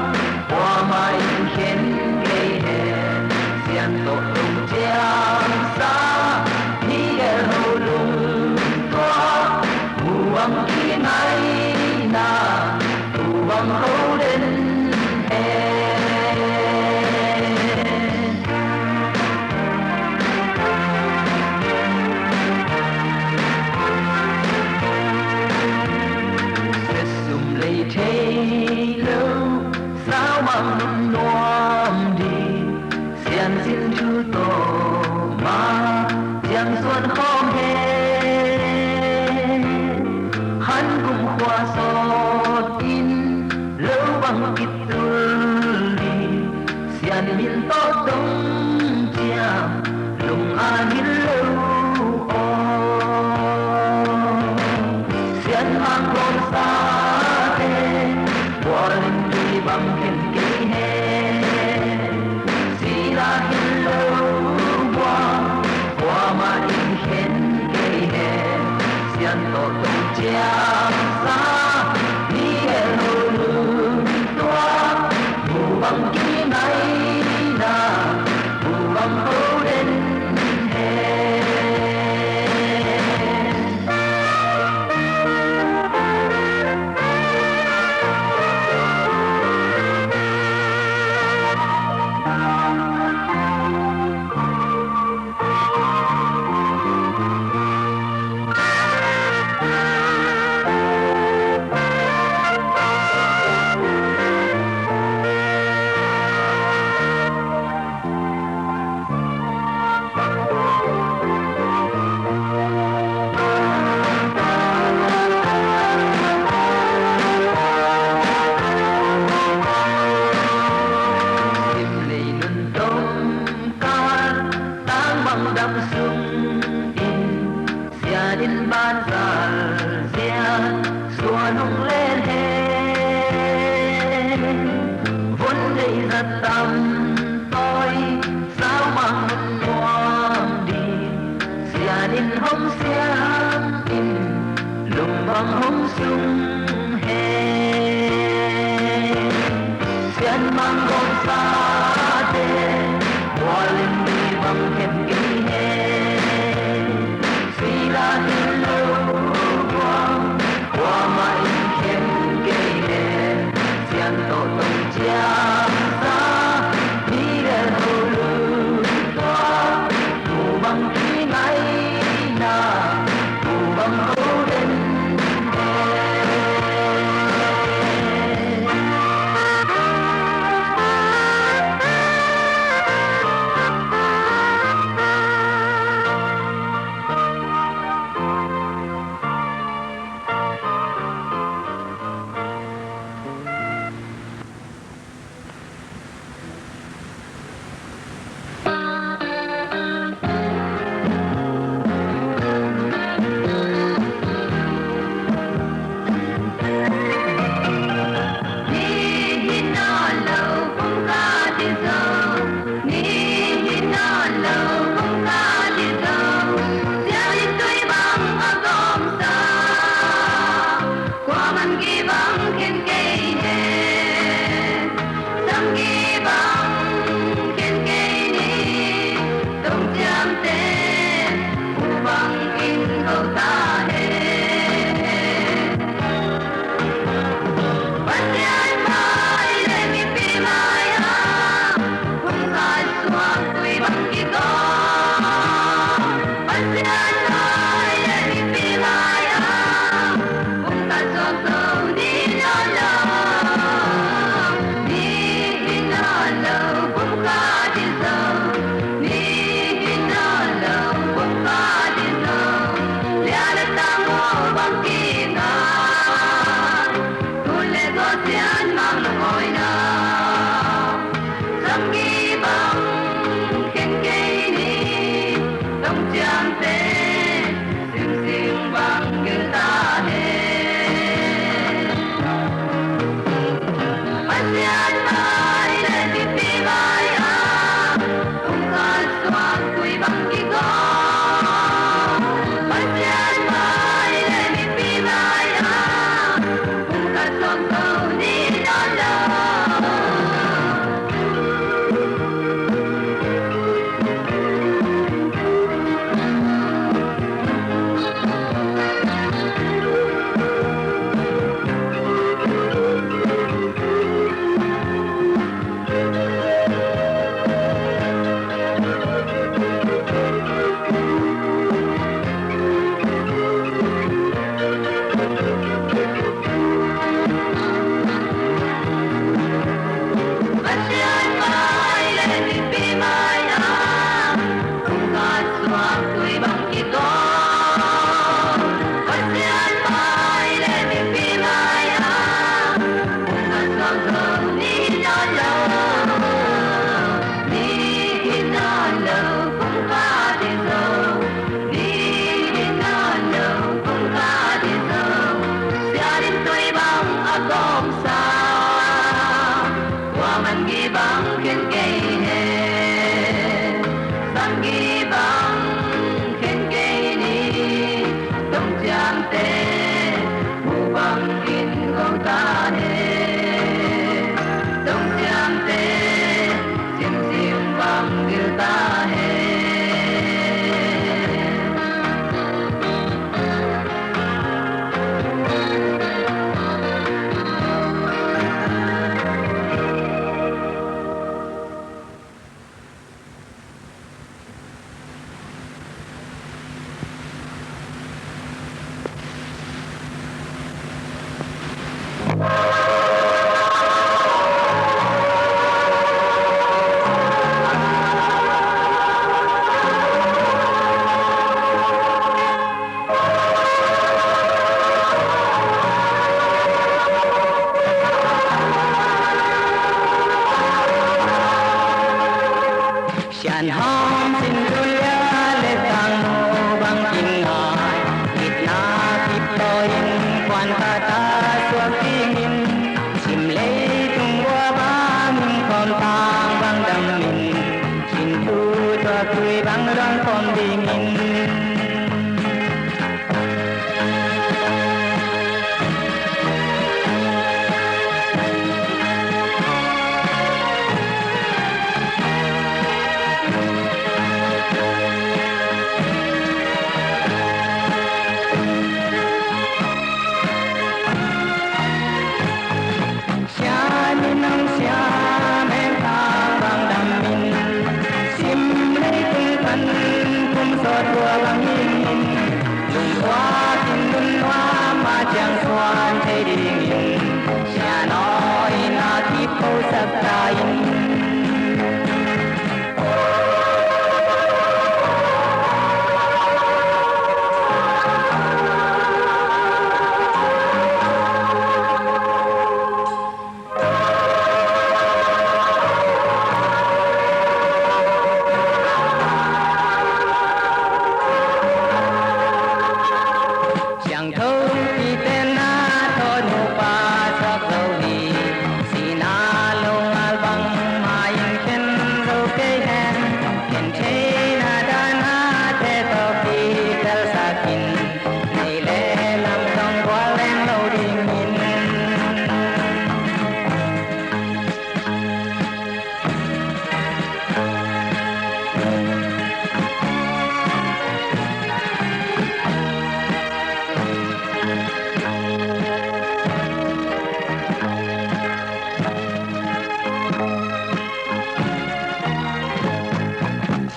kuamah in khen kei hen. Sian tawh tong ciamsa, mi gel ho lungtuak, mu bang kingaina, mu bang ho den hen. Sum lei thei lo, saumang nuam ding, Sian sin thu tawh ma ciang suan khawm hen. Khan kum khua sawt in lo bang kitul ding, Sian min tawh tong ciam lung a ngil lo aw. Sianmang gawmsate bual in, kibang khen kei hen. Sila khen lo buang, kuamah in khen kei hen. Sian tawh tong ciamsa, mi gel ho lungtuak, mu bang kingaina, mu bang ho den hen. Tam tawi sau bang nuam ding, sian in hong siam in, lum bang hong sung hen. Sian bang gawmsate, bual in mi bang khen kei hen. Sila in lo buang, kuamah in khen kei hen. Sian tawh tong ciang sa, mi le ho lungtuak, tu bang kingaina, tu bang ho den. Kuaman gih bang khen kei hen, sam gih bang khen kei ni, tong ciangte, u bang in ko ta hen. Pasian mai le mipi mai ah, hong khat suak tui bang kiko. Pasian mai le mipi mai ah, hong khat suak zo ni nawn lo. Ni hi nawn lo, hong khat hi zo. Ni hi nawn lo, hong khat hi zo. Lia le tang aw bang kiko. Tun le tua Sian mang lungawina, sam gih bang khen kei ni, tong ciangte, simsing bang gil ta hen. Pasian mai le mipi mai ah, hong khat suak tui bang kiko. Pasian mai le mipi mai ah, hong khat suak zo ni nawn lo. Kuaman gih bang khen kei hen, sam gih bang khen kei ni, tong ciangte, mu bang in ko ta hen, tong ciangte, simsim bang gil ta hen. Sian hawm sin tu lia le tang mu bang kingai, itna kip taw in kuan khat a suak dingin, sim leitung bua bangin kawm ta dang khawm dingin. Sian in hong siam en, tang bang dam in. Sim leitung pan kum sawt tua bang hing in, lungtuak in lungnuam a ciang suan thei dingin, sian aw in a kiphosak ta in. Siangtho pite na tawh nupa suak zo hi. Sihna lo ngal bangmah in khen zo kei hen. Khen theihna dahna te tawh kitelsak in. Nei le lam zong gual leng lo dingin.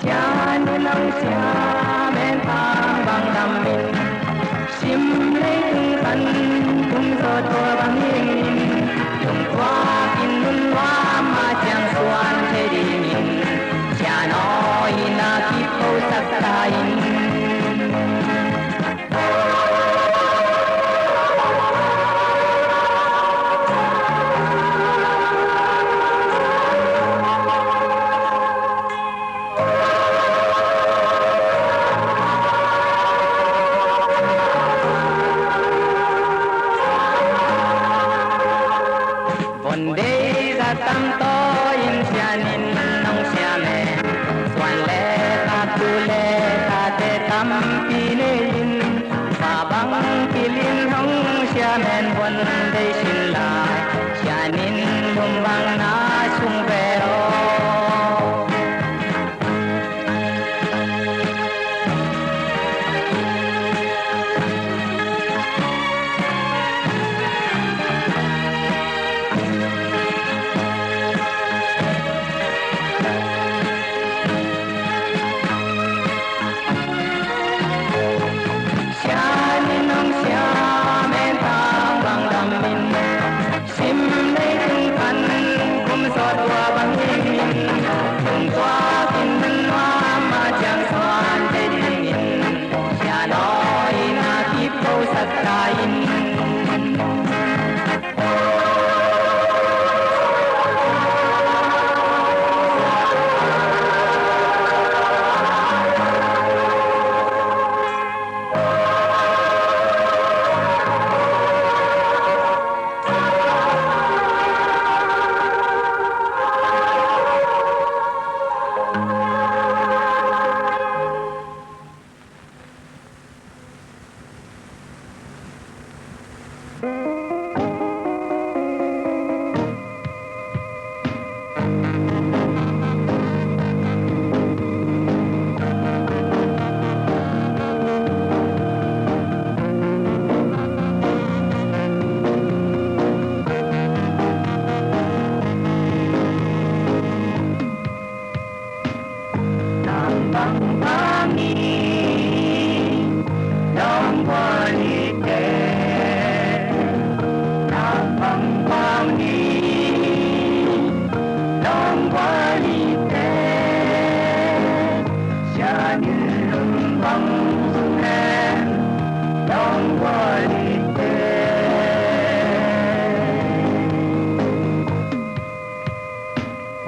Sian in hong siam en, tang bang dam in. Sim leitung pan kum sawt tua bang hing in, lungtuak in lungnuam a ciang suan thei dingin, sian aw in a kiphosak ta in. Von deih zah tam tawh in sian in hong siam e. Suan le tak, tu le tate tampi nei in, fa bang pil in hong siam en, von deih sin lai. Sian in lum bang na sung ve aw. Sian in hong siam en, tang bang dam in. Sim leitung pan kum sawt tua bang hing in, lungtuak in lungnuam a ciang suan thei dingin, sian aw in a kiphosak ta in. Nam bang bang in lawm gual hi teh. Nam bang bang in lawm gual hi teh. Sian in lum bang sung hen lawm gual hi teh.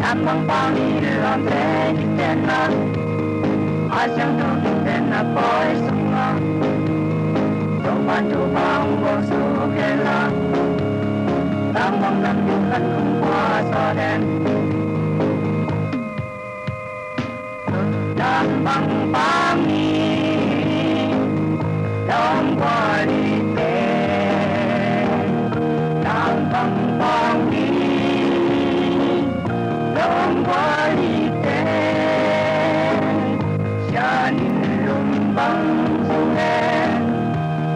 Nam bang pau ni lawmte kitenna, a siangtho kitenna pawi sungah, Topa thupha hong guan suk hen la, nam bang nam ding khat hong pua sawt hen. Nam Bang pang ni, dong bua li te. Nam bang pang ni, dong bua li te. Sian in lum bang su hen,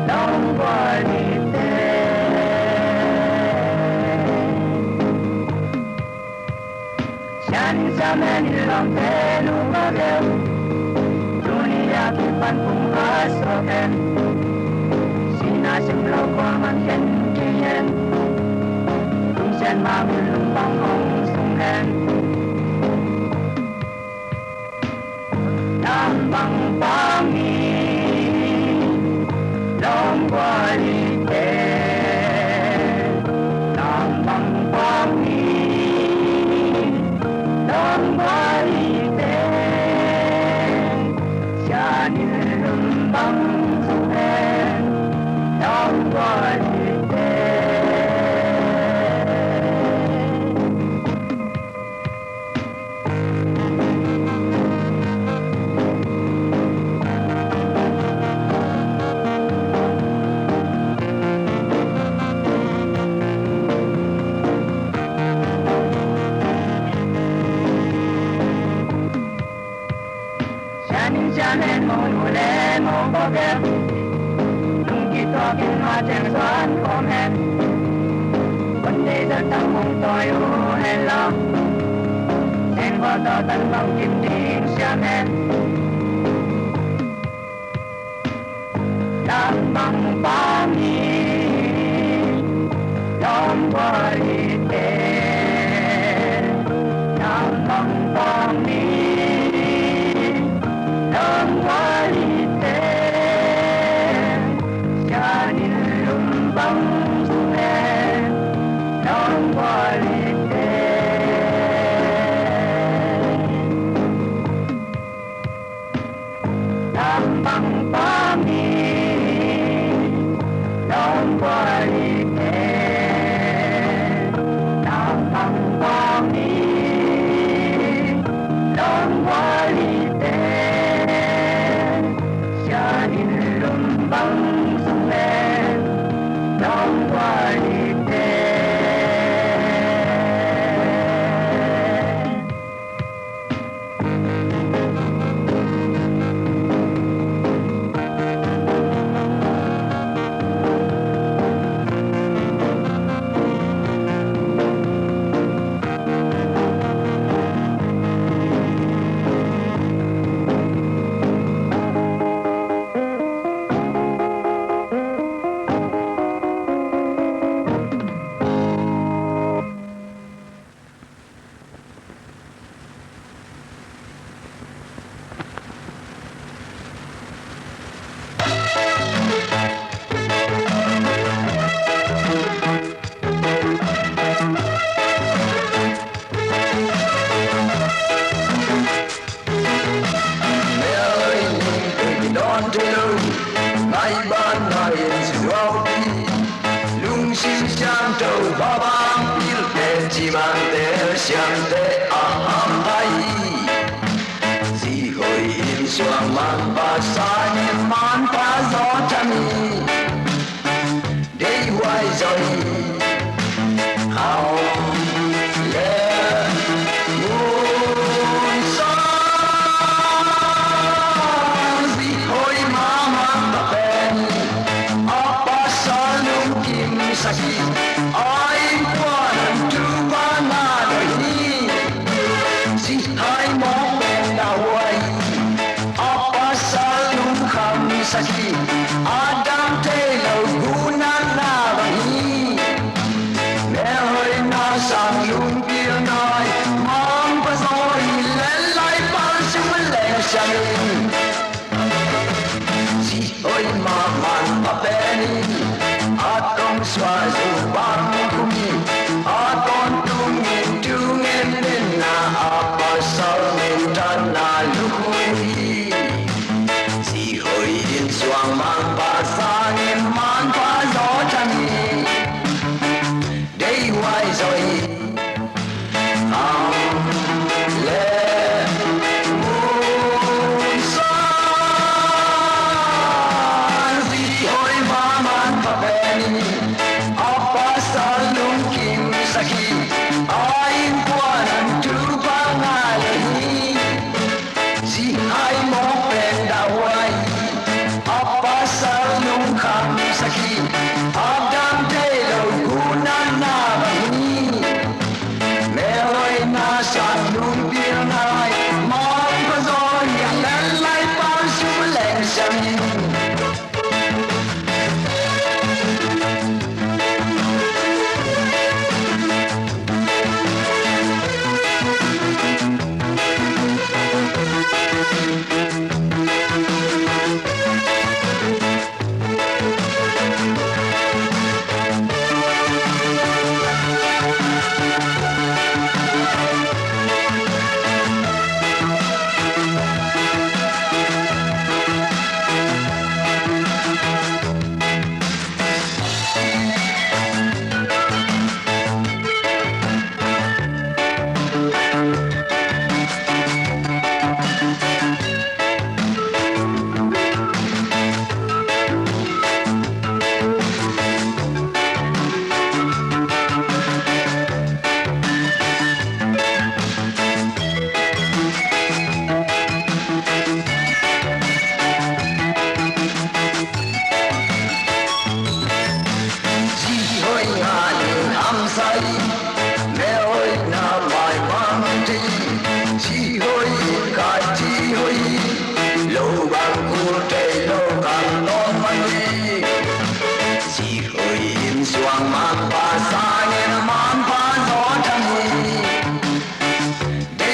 dong bua li te. Sian in siamen in lawmte nupa deuh, tuni a kipan pum a suak hen. Sina sim lo kua man khen kei hen. Lungsian ma mun lum bang hong sung hen. Nam bang pang ni, dong bua li te. Nam bang pang ni, dong bua li te. Sian in lum bang su hen, dong bua li te. Sian in siamen mong nu le mong pawlkhat, lungkituak in ma teng suan khawm hen. Kon deih zat tang hong tawi uh hen la, teng kua tawh tan bang kim ding siam hen. Nam bang pang ni, dong bua li te. Nam bang pang ni, dong bua li te. Sian in lum bang su hen, dong bua li te. Nam bang pang ni, dong bua li te. Nam bang pang ni,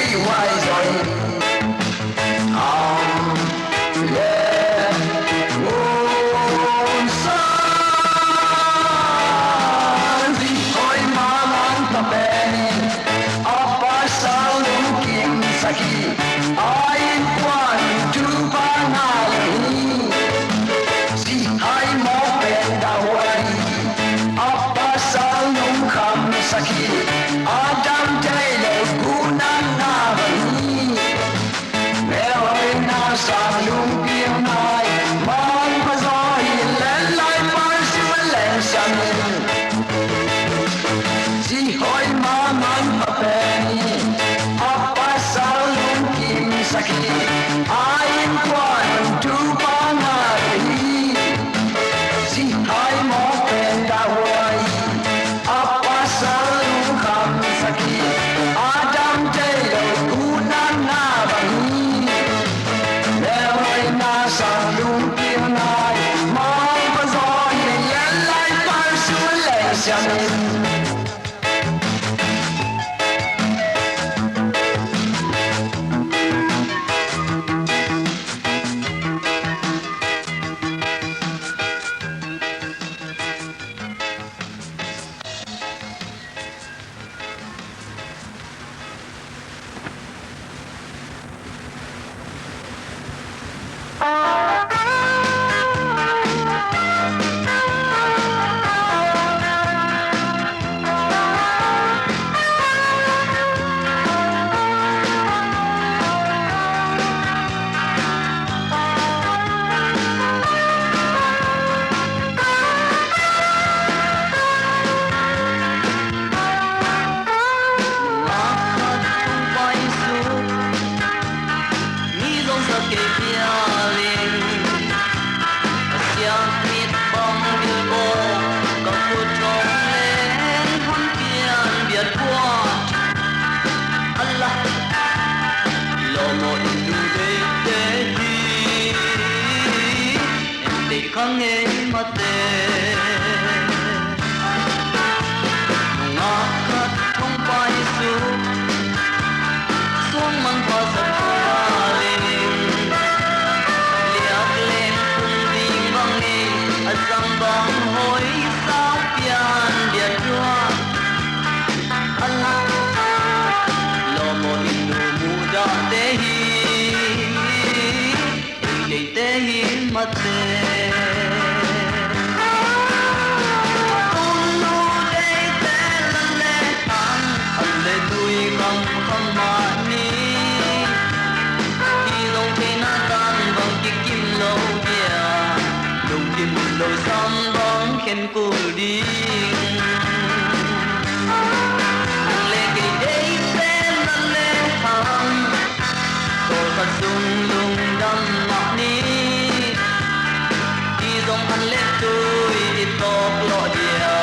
Huai zong, am, le, ngun sa. Zi hoih mahmah pa pen a pasal lungkim sak hi. A innkuan tu pa ngah lo hi. Zi hai mawk pen dah huai hi. A pasal lungkham sak hi. A dam thei lo gunna ngah bang hi. Melhoihna sang lungpil nai, mangpha zaw hi. Lenlai pan simin leng siamin, zi hoih mahmah pa pen hi. A pasal lungkim sak hi. A innkuan tu pa ngah hi. Zi hai mawk pen dah huai hi. A pasal lungkham sak hi. A dam thei lo gunna ngah bang hi. Melhoihna sang lungpil nai, mangpha zaw hi. Lenlai pan simin leng siamin. Mi zong sa kei pialin, a siang mit bang bilbawl, ka khut hong leng ham pian biat puat. Allah, lawmawh in nu deite hi, en deih kha ngei mate. Nungak khat hong paisuk, suang manpha sa tualin, liak leng kum ding bang ngei, a zang bang hoih sa pian dia tua. Allah, lawmawh in nu muhdahte hi. Ei deihte hi mate. Tung nu deihte la le hang, an le tui kham kham mah ni. Hi zong theihna tan bang kikim lo dia, lungkim lo sam bang khen kul ding. Nang le kei deihte la le hang, tawlkhat sung lungdam mah ni. Hi zong an le tui i tawk lawh dia,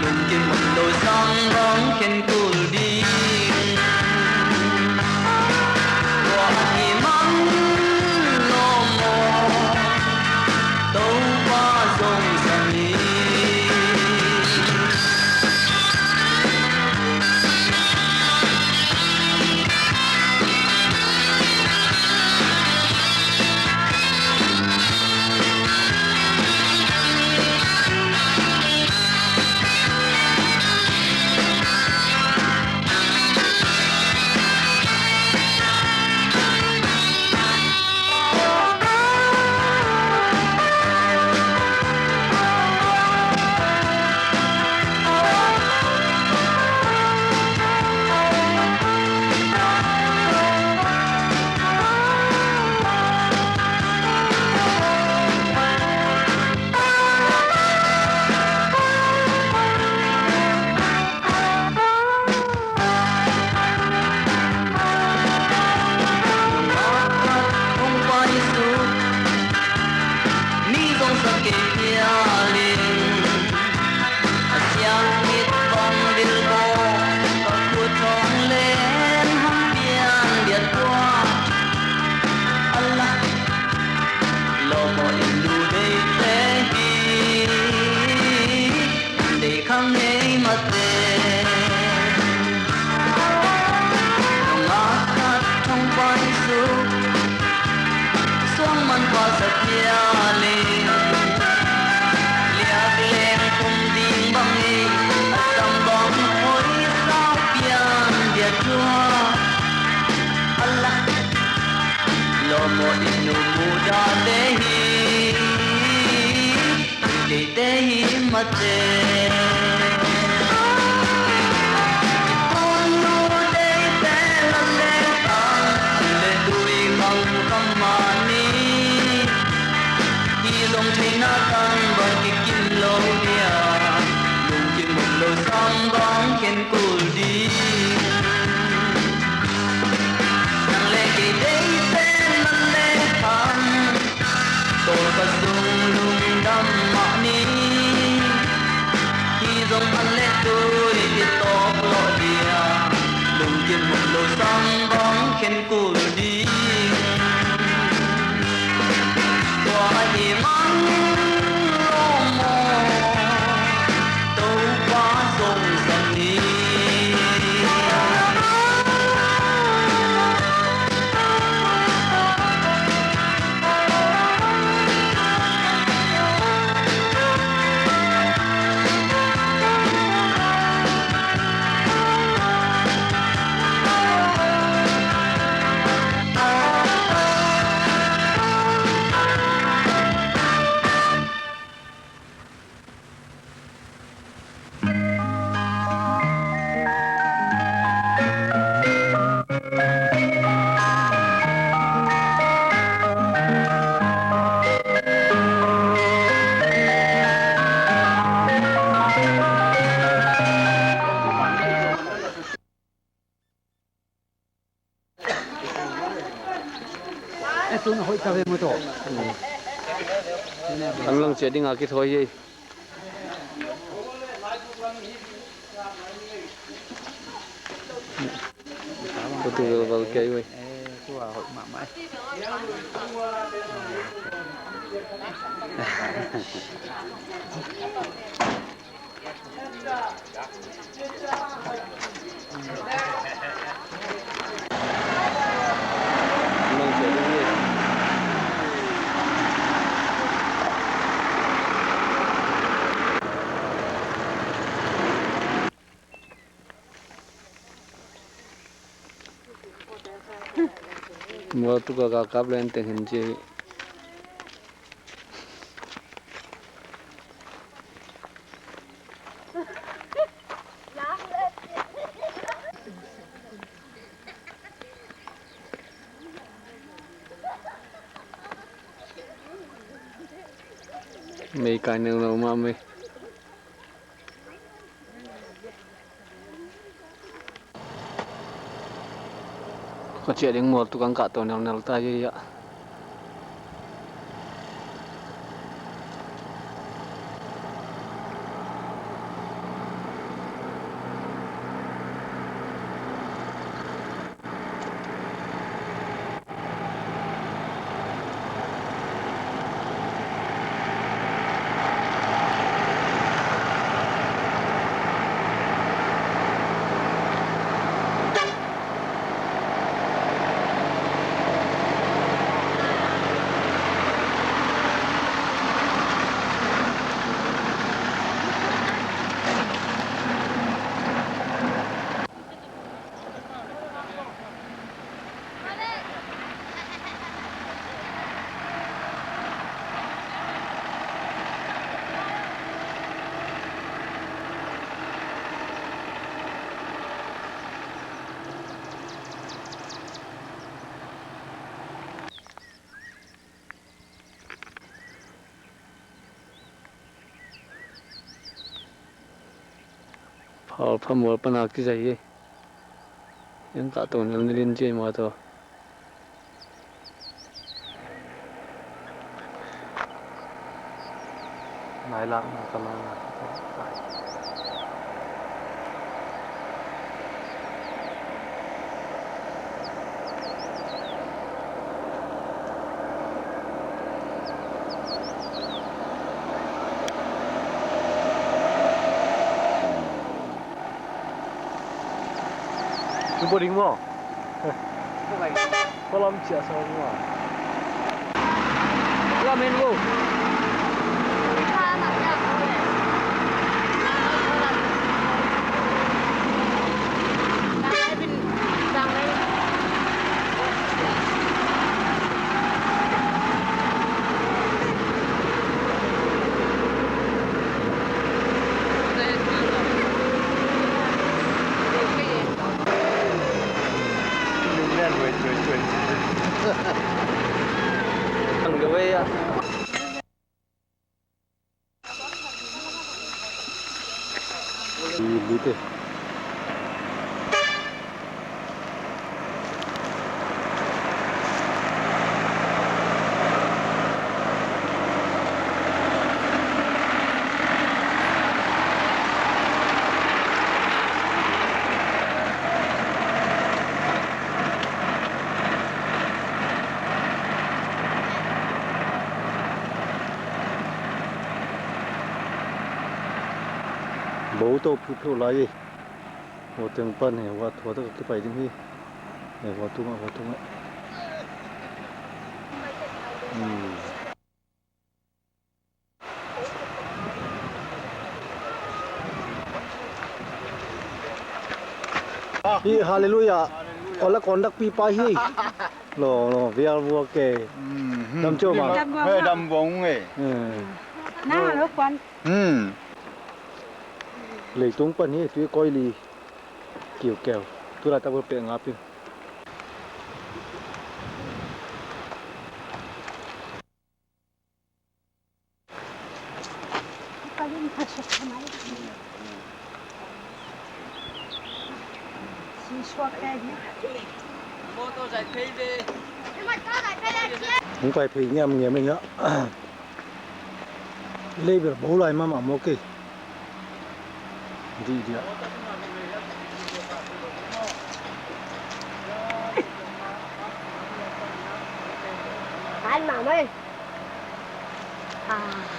lungkim hun lo sam bang khen kul ding. Tua hi man lawm aw, Topa zong sang hi. Pianin liak leng kum ding bangin a sam bang hoi sau pian dia tua. Allah, lawmawh in nu muhdahte hi, keite hi mate. Kipun nu deite la leh ang le tui khang kham mah ni. Hi zong theihna tang bang kikim lo dia, lungkim muh lo sam bang khen kul ding. Nang le kei deite man le hang, tawlkhat sung lungdam mah ni. Hi zong an le tui kitawk lawh dia, lungkim muh lo sam bang khen kul ding. Tua ahih man lawm aw, Topa zong zang ni. An lang ciah ding a kithawi hi. Tutu velvel kei ui. Mual tuk a ka kap le an teng hin ci. Mei kai neu neu mah mei. Ka ciah ding mual tuk ang kah to nelnel ta hiah. Phaw pha mual pana kizai hi. Yang kah to nel nilin ci mah to. Nai lak na ka lak na. Tubo ding maw? Kolam ciah sa maw? Come and go. Bo to phut pheuh lai hi. Hua teng pan hi, hua thua tak a kipai ding hi. Hi, hua tungah, hua tungah. Hmm. Hi, hallelujah. Ola kondak pi pa hi. Lo, lo, vial vua ke. Mhm. Dam cio ma. Hei, dam vua nge. Hmm. Na, lo kuan. Hmm. Leitung pan hi, tui koi li. Kiu keu. Tu laitak bel pek ngap hi. Hong pai phei ngiam ngiam in ah. Lei bel bo lai mahmah maw kei. Dih dih ah.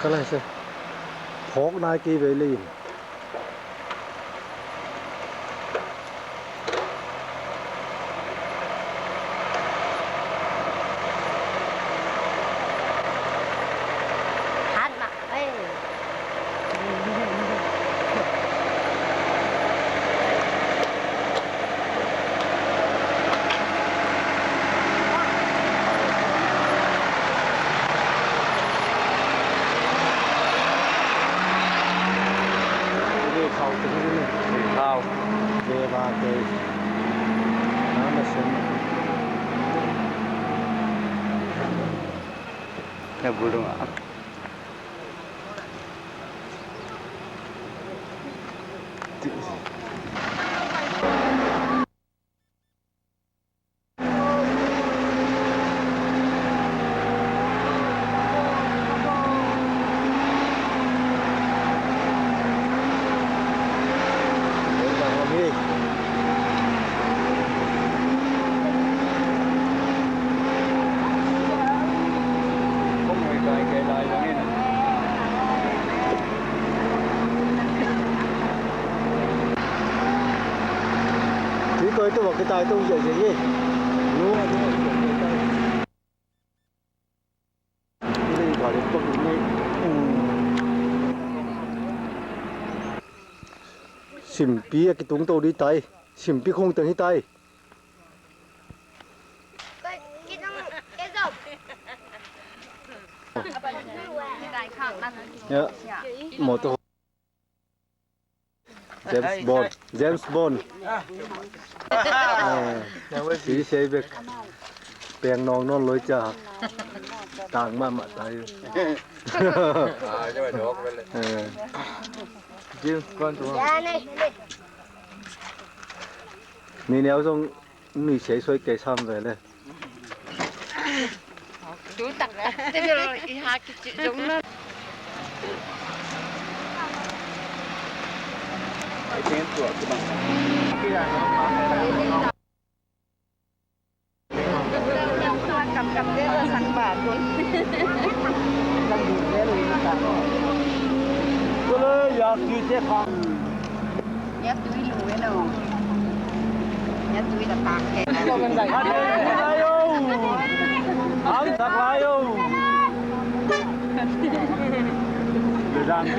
Ka lai se. Phawk nai kei ve lei in. Thau. Thau. Ve va ke. Na ma sem. Na bulung ah. Tui koi tu, kitai tu, zia zia ye. Lu. Simpi a kitung to di tai. Simpi khong teng hi tai. Ya, motor. James Bond. James Bond. Eh, si sei bek. Peng nong non loi cha. Tang ma ma tai. Eh. James Bond tu. Ni neo zong ni sei soi ke sam ve le. Tu tak tak te bel i ha kici zong na. Kam kam te bel sang ba kun. Yak tui te khang. Yak tui lu e no. Yak tui da tak ke. Ang sak lai o.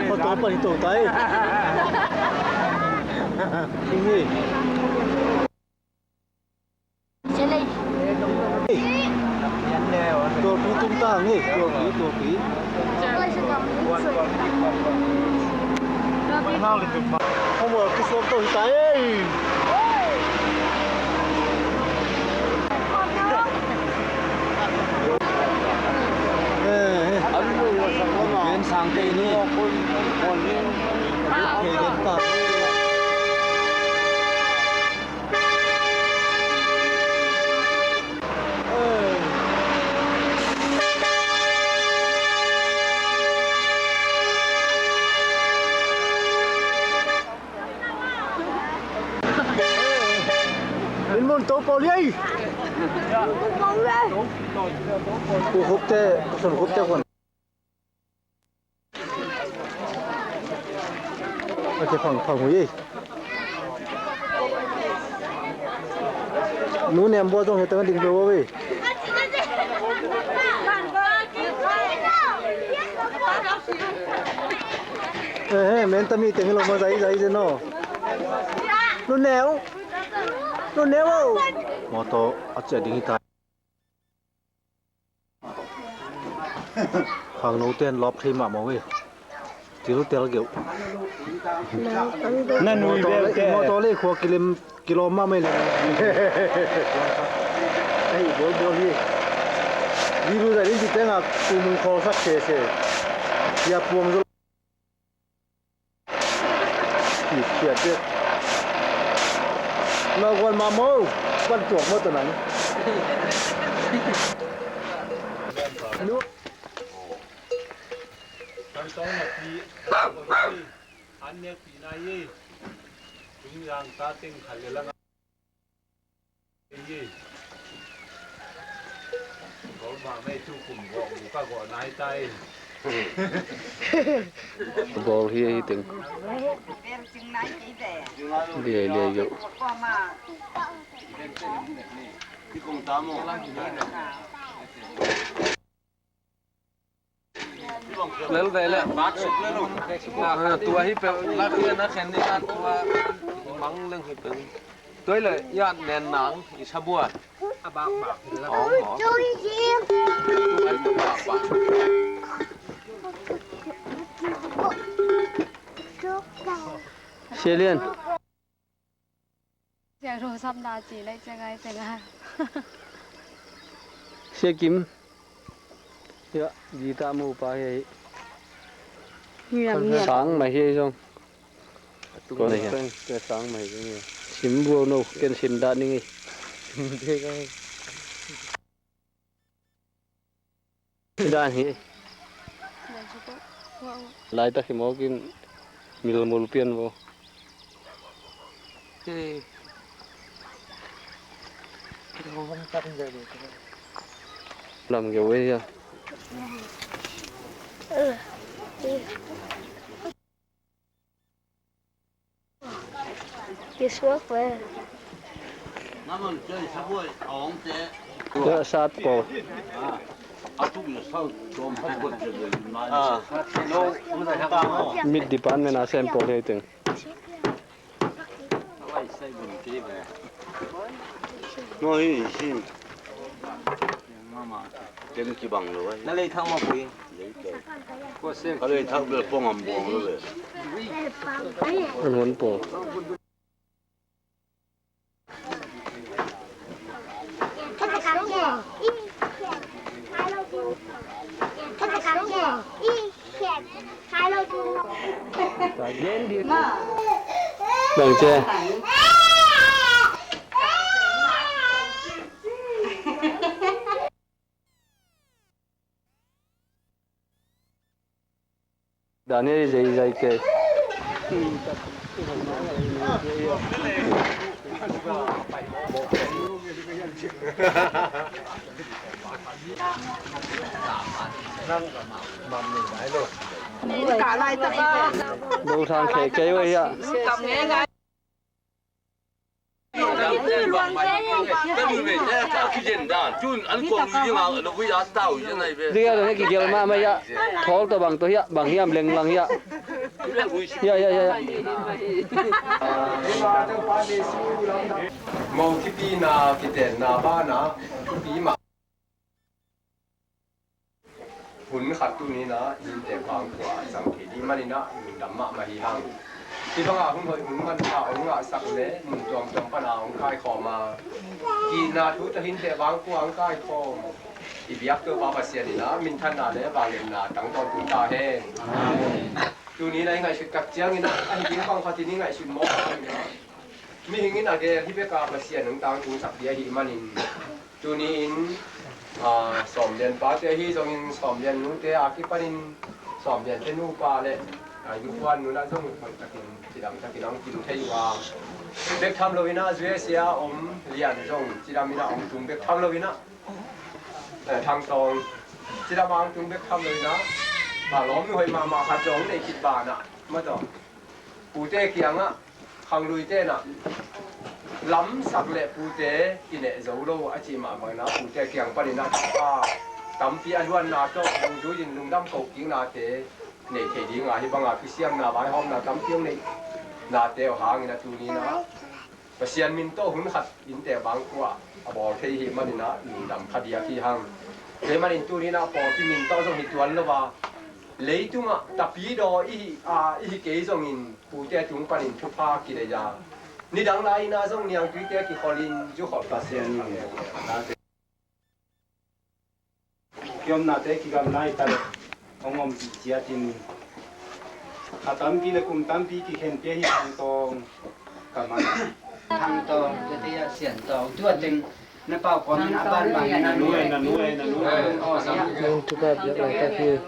Photo pani to tai. Ini. Tualpi tung ta ngei, tualpi, tualpi. Homework kisuak to hi ta ei. Eh, eh. Ken sang te ni. Thei den ta. Min mun to pau liai. Ku hup te, ku sun hup te kun. A ke phang, phang hui ei. Nu nem bua zong he teng a ding pe ua vei. Eh, eh, men tami teng lo ma zai, zai ze no. Nu neu. Nu neu o. Motor a chia ding hi ta. Khangno ten lawp thei mahmah ve. Til tel geuh. Na nui bel te. Motor le khua kilim kilawm mahmah le. Hei, bol bol hi. Video zai din ci tengah tumung khawlsak sese. Sia puang zo. Kiphiat dek. Nagual mah maw, pan tuak maw tawh nang. Kan tawng na pi, an nek pi na ye. Tung yang ta teng khat le lang. Bawl hi ahi teng. Liai liai geuh. Lel ve le. Ah, tua hi pe la khia na khen ni la tua mang leng hi pe. Tua le ya nen nang i sa bua. A bak bak. Ong, ong. Tua hi pe bak bak. Sia Lian. Siang ro sap na ci lai cengai cengai. Sia Kim. Ya, guitar mu pa hi. Ngiam, ngiam. Sang mai hi zong. Kon sang mai hi. Sim buau no, ken sim dah ning hi. Sim dek hi. Dan hi. Laitak hi mawkin milmul pian vo. Lam geu ei a. Kisuak ve. Tua sat pawl. Mit department a sem pawl hi teng. No, hi, hi. Ken kibang lo ai. Na lei thang ma pui. Ka lei thang bel pong am bong lo bel. An hon pong. Bang ce. Daniel zeizai kei. Nang mam ni mai lo. Nang ka lai ta ba. Nang sang kei kei wei ya. Ken dan, tun an kong lui ding a, lo vui a tau hi nai ve. Dia lo he kigel mahmah hia. Thawl tawh bang tawh hia, bang hiam lenglang hia. Hia, hia, hia, hia. Mo kipina, kitenna bana, kipi mah. Hun khat tuni-in ah i inntek vangkua ah zang thei ding manin ah lungdam mahmah hi hang. Hih banga hun hoih hun manpha hong ngahsak leh mun tuamtuam pana hong kaikhawm a, itna thu tawh i inntek vangkua hong kaikhawm i biak Topa Pasian in ah minthanna leh vangliatna tang tawntung ta hen. Tuni-in ah i ngaihsut tak ciangin ah a hi ding bang khat in i ngaihsut mawk a, mihing in a gel hi bek a Pasian hong tangtungsak ding ahih manin, tuni-in, aa, sawmlian pate ahi zongin sawmlian nute a kipanin sawmliante nupa leh, aa, innkuan nunah zong hoihtakin cidamtakin hong kim thei uh a, bek tham loin ah U S A a om Lian zong cidamin ah hong tung bek tham loin ah, eh, Thang Tawng cidam a hong tung bek tham loin ah, aa, lawmnu hoih mahmah khat zong hong nei khit banah, mah tawh pute kiangah, khangluite in ah lamsak leh pute kineh zo lo a cih mah bangin ah pute kiang panin ah thupha tampi a luanna tawh dungzui-in lungdam kokiknate nei thei ding a, hih banga thusiamna vaihawmna tampi hong neihnate uh hangin ah tuni-in ah Pasian min tawh hun khat i inntek vangkua a bawl thei ahih manin ah lungdam kha diak hi hang. Tua ahih manin tuni-in ah pawlpi min tawh zong hi tuan lo a, leitungah tapidaw i hi, aa, i hi kei zongin pute tung panin thupha kidei a, nidang lai-in ah zong niangtuite kikholhin zukholh Pasian in kiomnate kigamla hi ta leh hong om cih ciatin, kha tampi leh kum tampi kikhenpih hi Thang Tawng ka man. Thang Tawng, ka ti a Sian Tawng. Tua teng na pau kawm in a ban bang na nuai, na nuai, na nuai. Nang thupha biak laitak hi. Eh.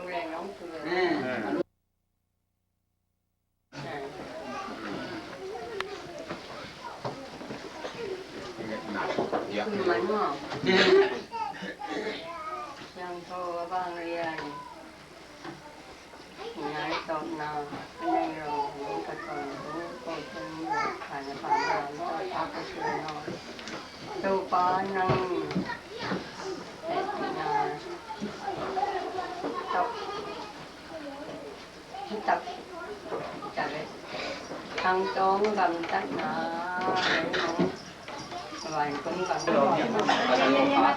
Thang Tawng gamtatna, Vaiphum gamtatna.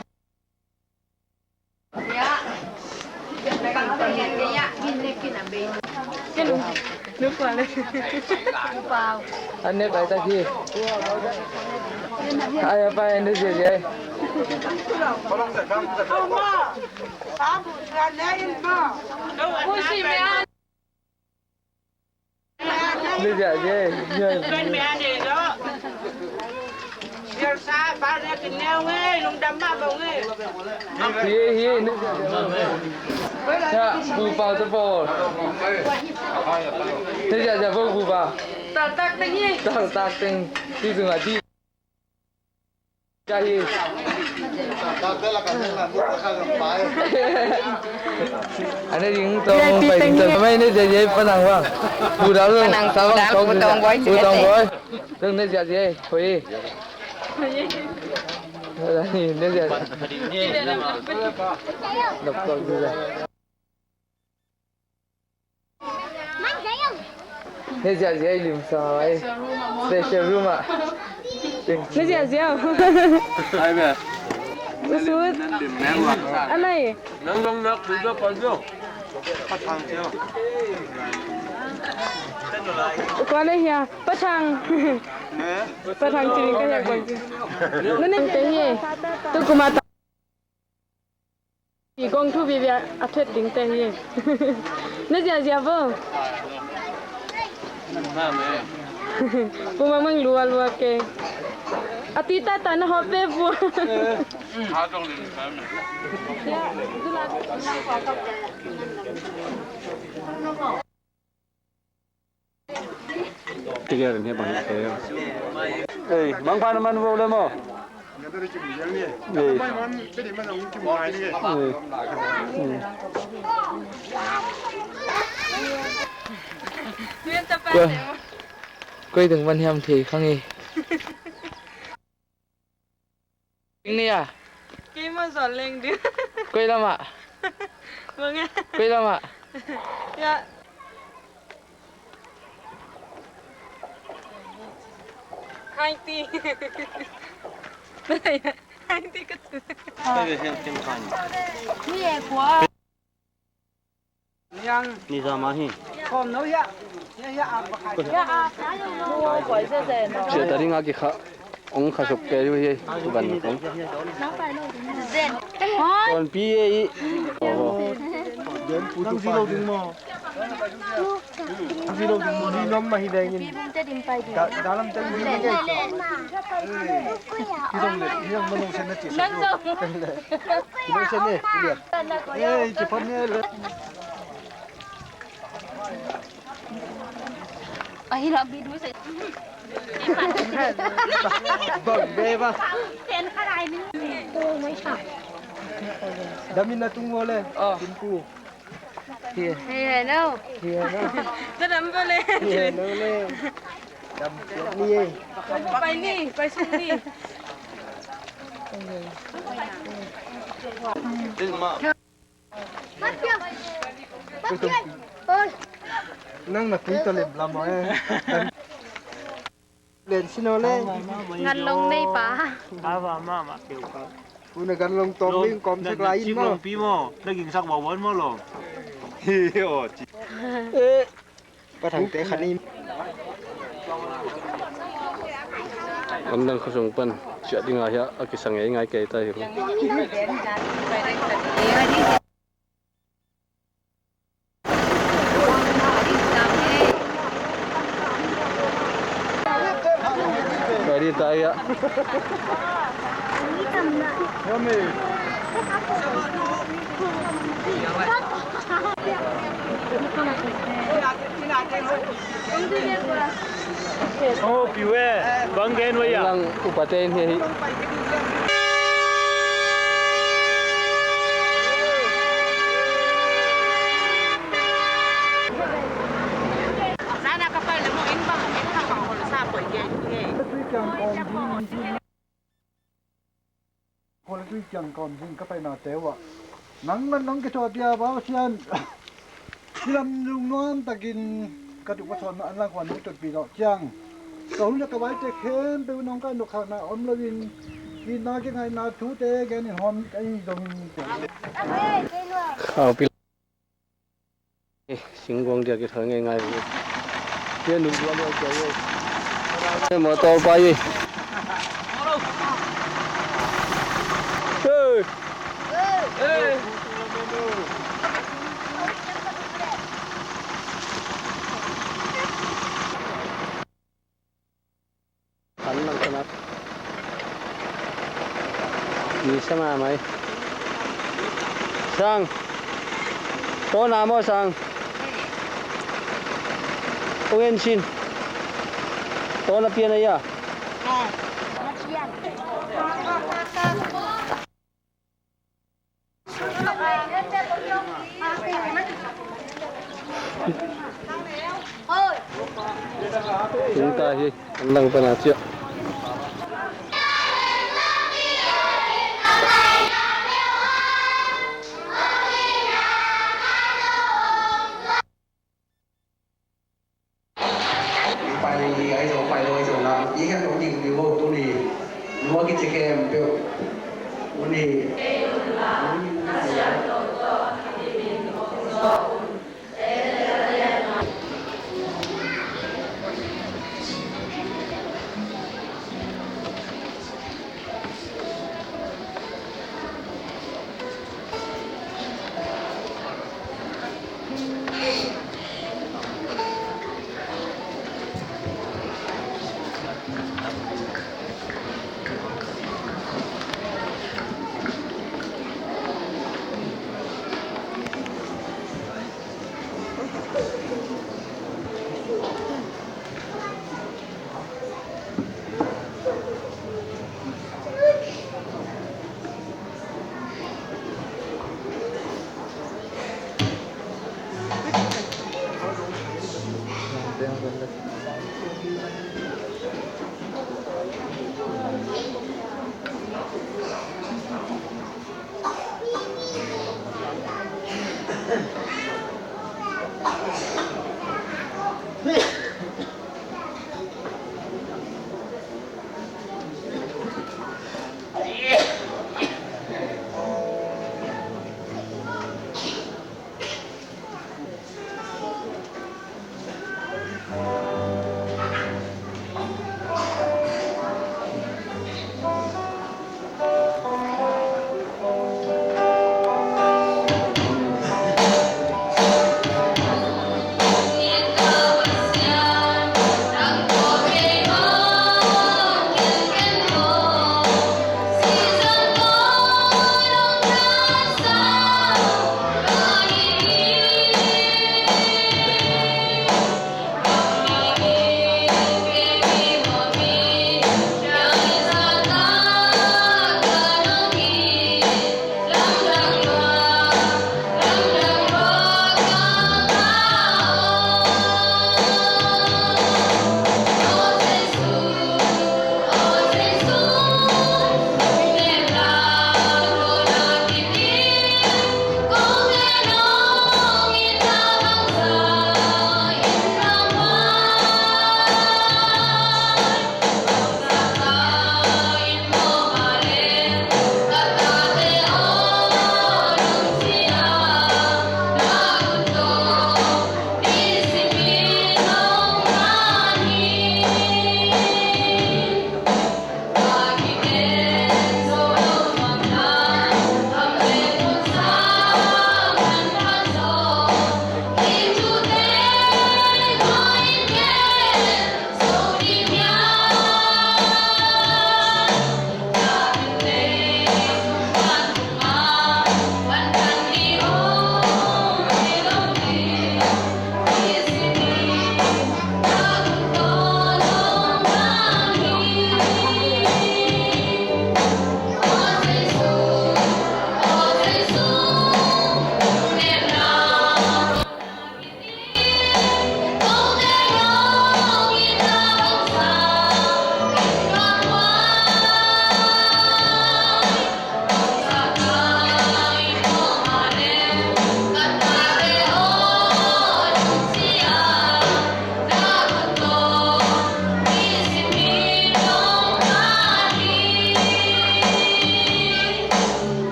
An nek laitak hi. Ai, a pai, an nek ziahziah. Nek ziahziah. Hi, hi, nek ziahziah. Ya, Pu Pau te pawl. Nek ziahziah vo, Pu Pau. Taltak teng hi. Taltak teng. Hi zungah dih. Ka hi. Ane ding tong pai ding tong mai ne je je panang bang. Budal lo. Panang sa bang tong, Pu Tong Boy. Pu Tong Boy. Tong ne je je. Hoi. Ne je. Lop tong je. Ne ziahziah i lim sa ai. Special room ah. Ne ziahziah. Ai be. Usut. Anai. Nang long nak tu ka pa jo. Kua le hia? Pa Thang. Pa Thang ci ding ka hia kua ci. Nune te hi. Tu kuma ta. I kong thu bibia a thet ding te hi. Na ziahziah vo. Pu Mang Mang lua lua ke. A ti ta ta na hop ve vo. Tiger in he bang he. Ei, bang pan man vo le mo. Ei. Ei. Koi, koi ding man hiam thei khang e. Ning ni a. Keimah zuan leng ding. Koi lamah? Bang e? Koi lamah? Ya. Haiti. Haiti ka tu. Ni e kua. Ni zama hi. Ciah ta ding a kikhah, hong khasuk kei uh hi, van kong. Tonpi e i. Nang zi lo ding maw? Nang zi lo ding maw? Ni nuam mah hi vengin. Dalam teng hi vengin. Hi dong le, hi dong mano sen na ci sa. Hi dong sen ne, hi le. Ei, ci pam ne le. Ahi la bi du se. Bang be ba. Ten kharai min. Damin na tung wole. Tin pu. Hi. Hi no. Hi no. Ka dam bo le. Hi no le. Dam ni. Pai ni, pai sung ni. Tin ma. Nang na tui ta lem lam e. Len sino le. Ngan long nei pa. Ava mama keu ka. Una gan long tong ling kom sak lai in mo. Long pi mo. Na ging sak wa wan mo long. Hi o. Eh. Pa thang te khan in. An dang khosung pan ciah ding a hia a kisang ei ngai kei ta hi. Ready ta hia. Oh, piu e, bang gen wa ya. Lang upate in hi hi. Sana kapal le mo in bang in kapal ko sa po ye. Khualtui kiang kawm zing ka paina teu ah nang man nong kithuahpih a, Pasian. Silam lungnuam takin ka tuk ka sawn an langkhuan hong tutpih zawh ciang ka hun le ka vaite khempeuh nong ka nukkhakna om loin itna kingaihna thute genin hawm ka hi zongin. Khaupi. Singguang dia kithoi ngeingai uh. Motor pai. Kan lang sanat. Ni sama mai. Sang. Tona mo sang. Ungen sin. Tona pian aya. Tung ta hi, an lang pana ciah. Pai lo hi, ai zo, pai lo, ai zo na. I hian lo ding ding ho tuni. Lua kici khempeuh. Tuni.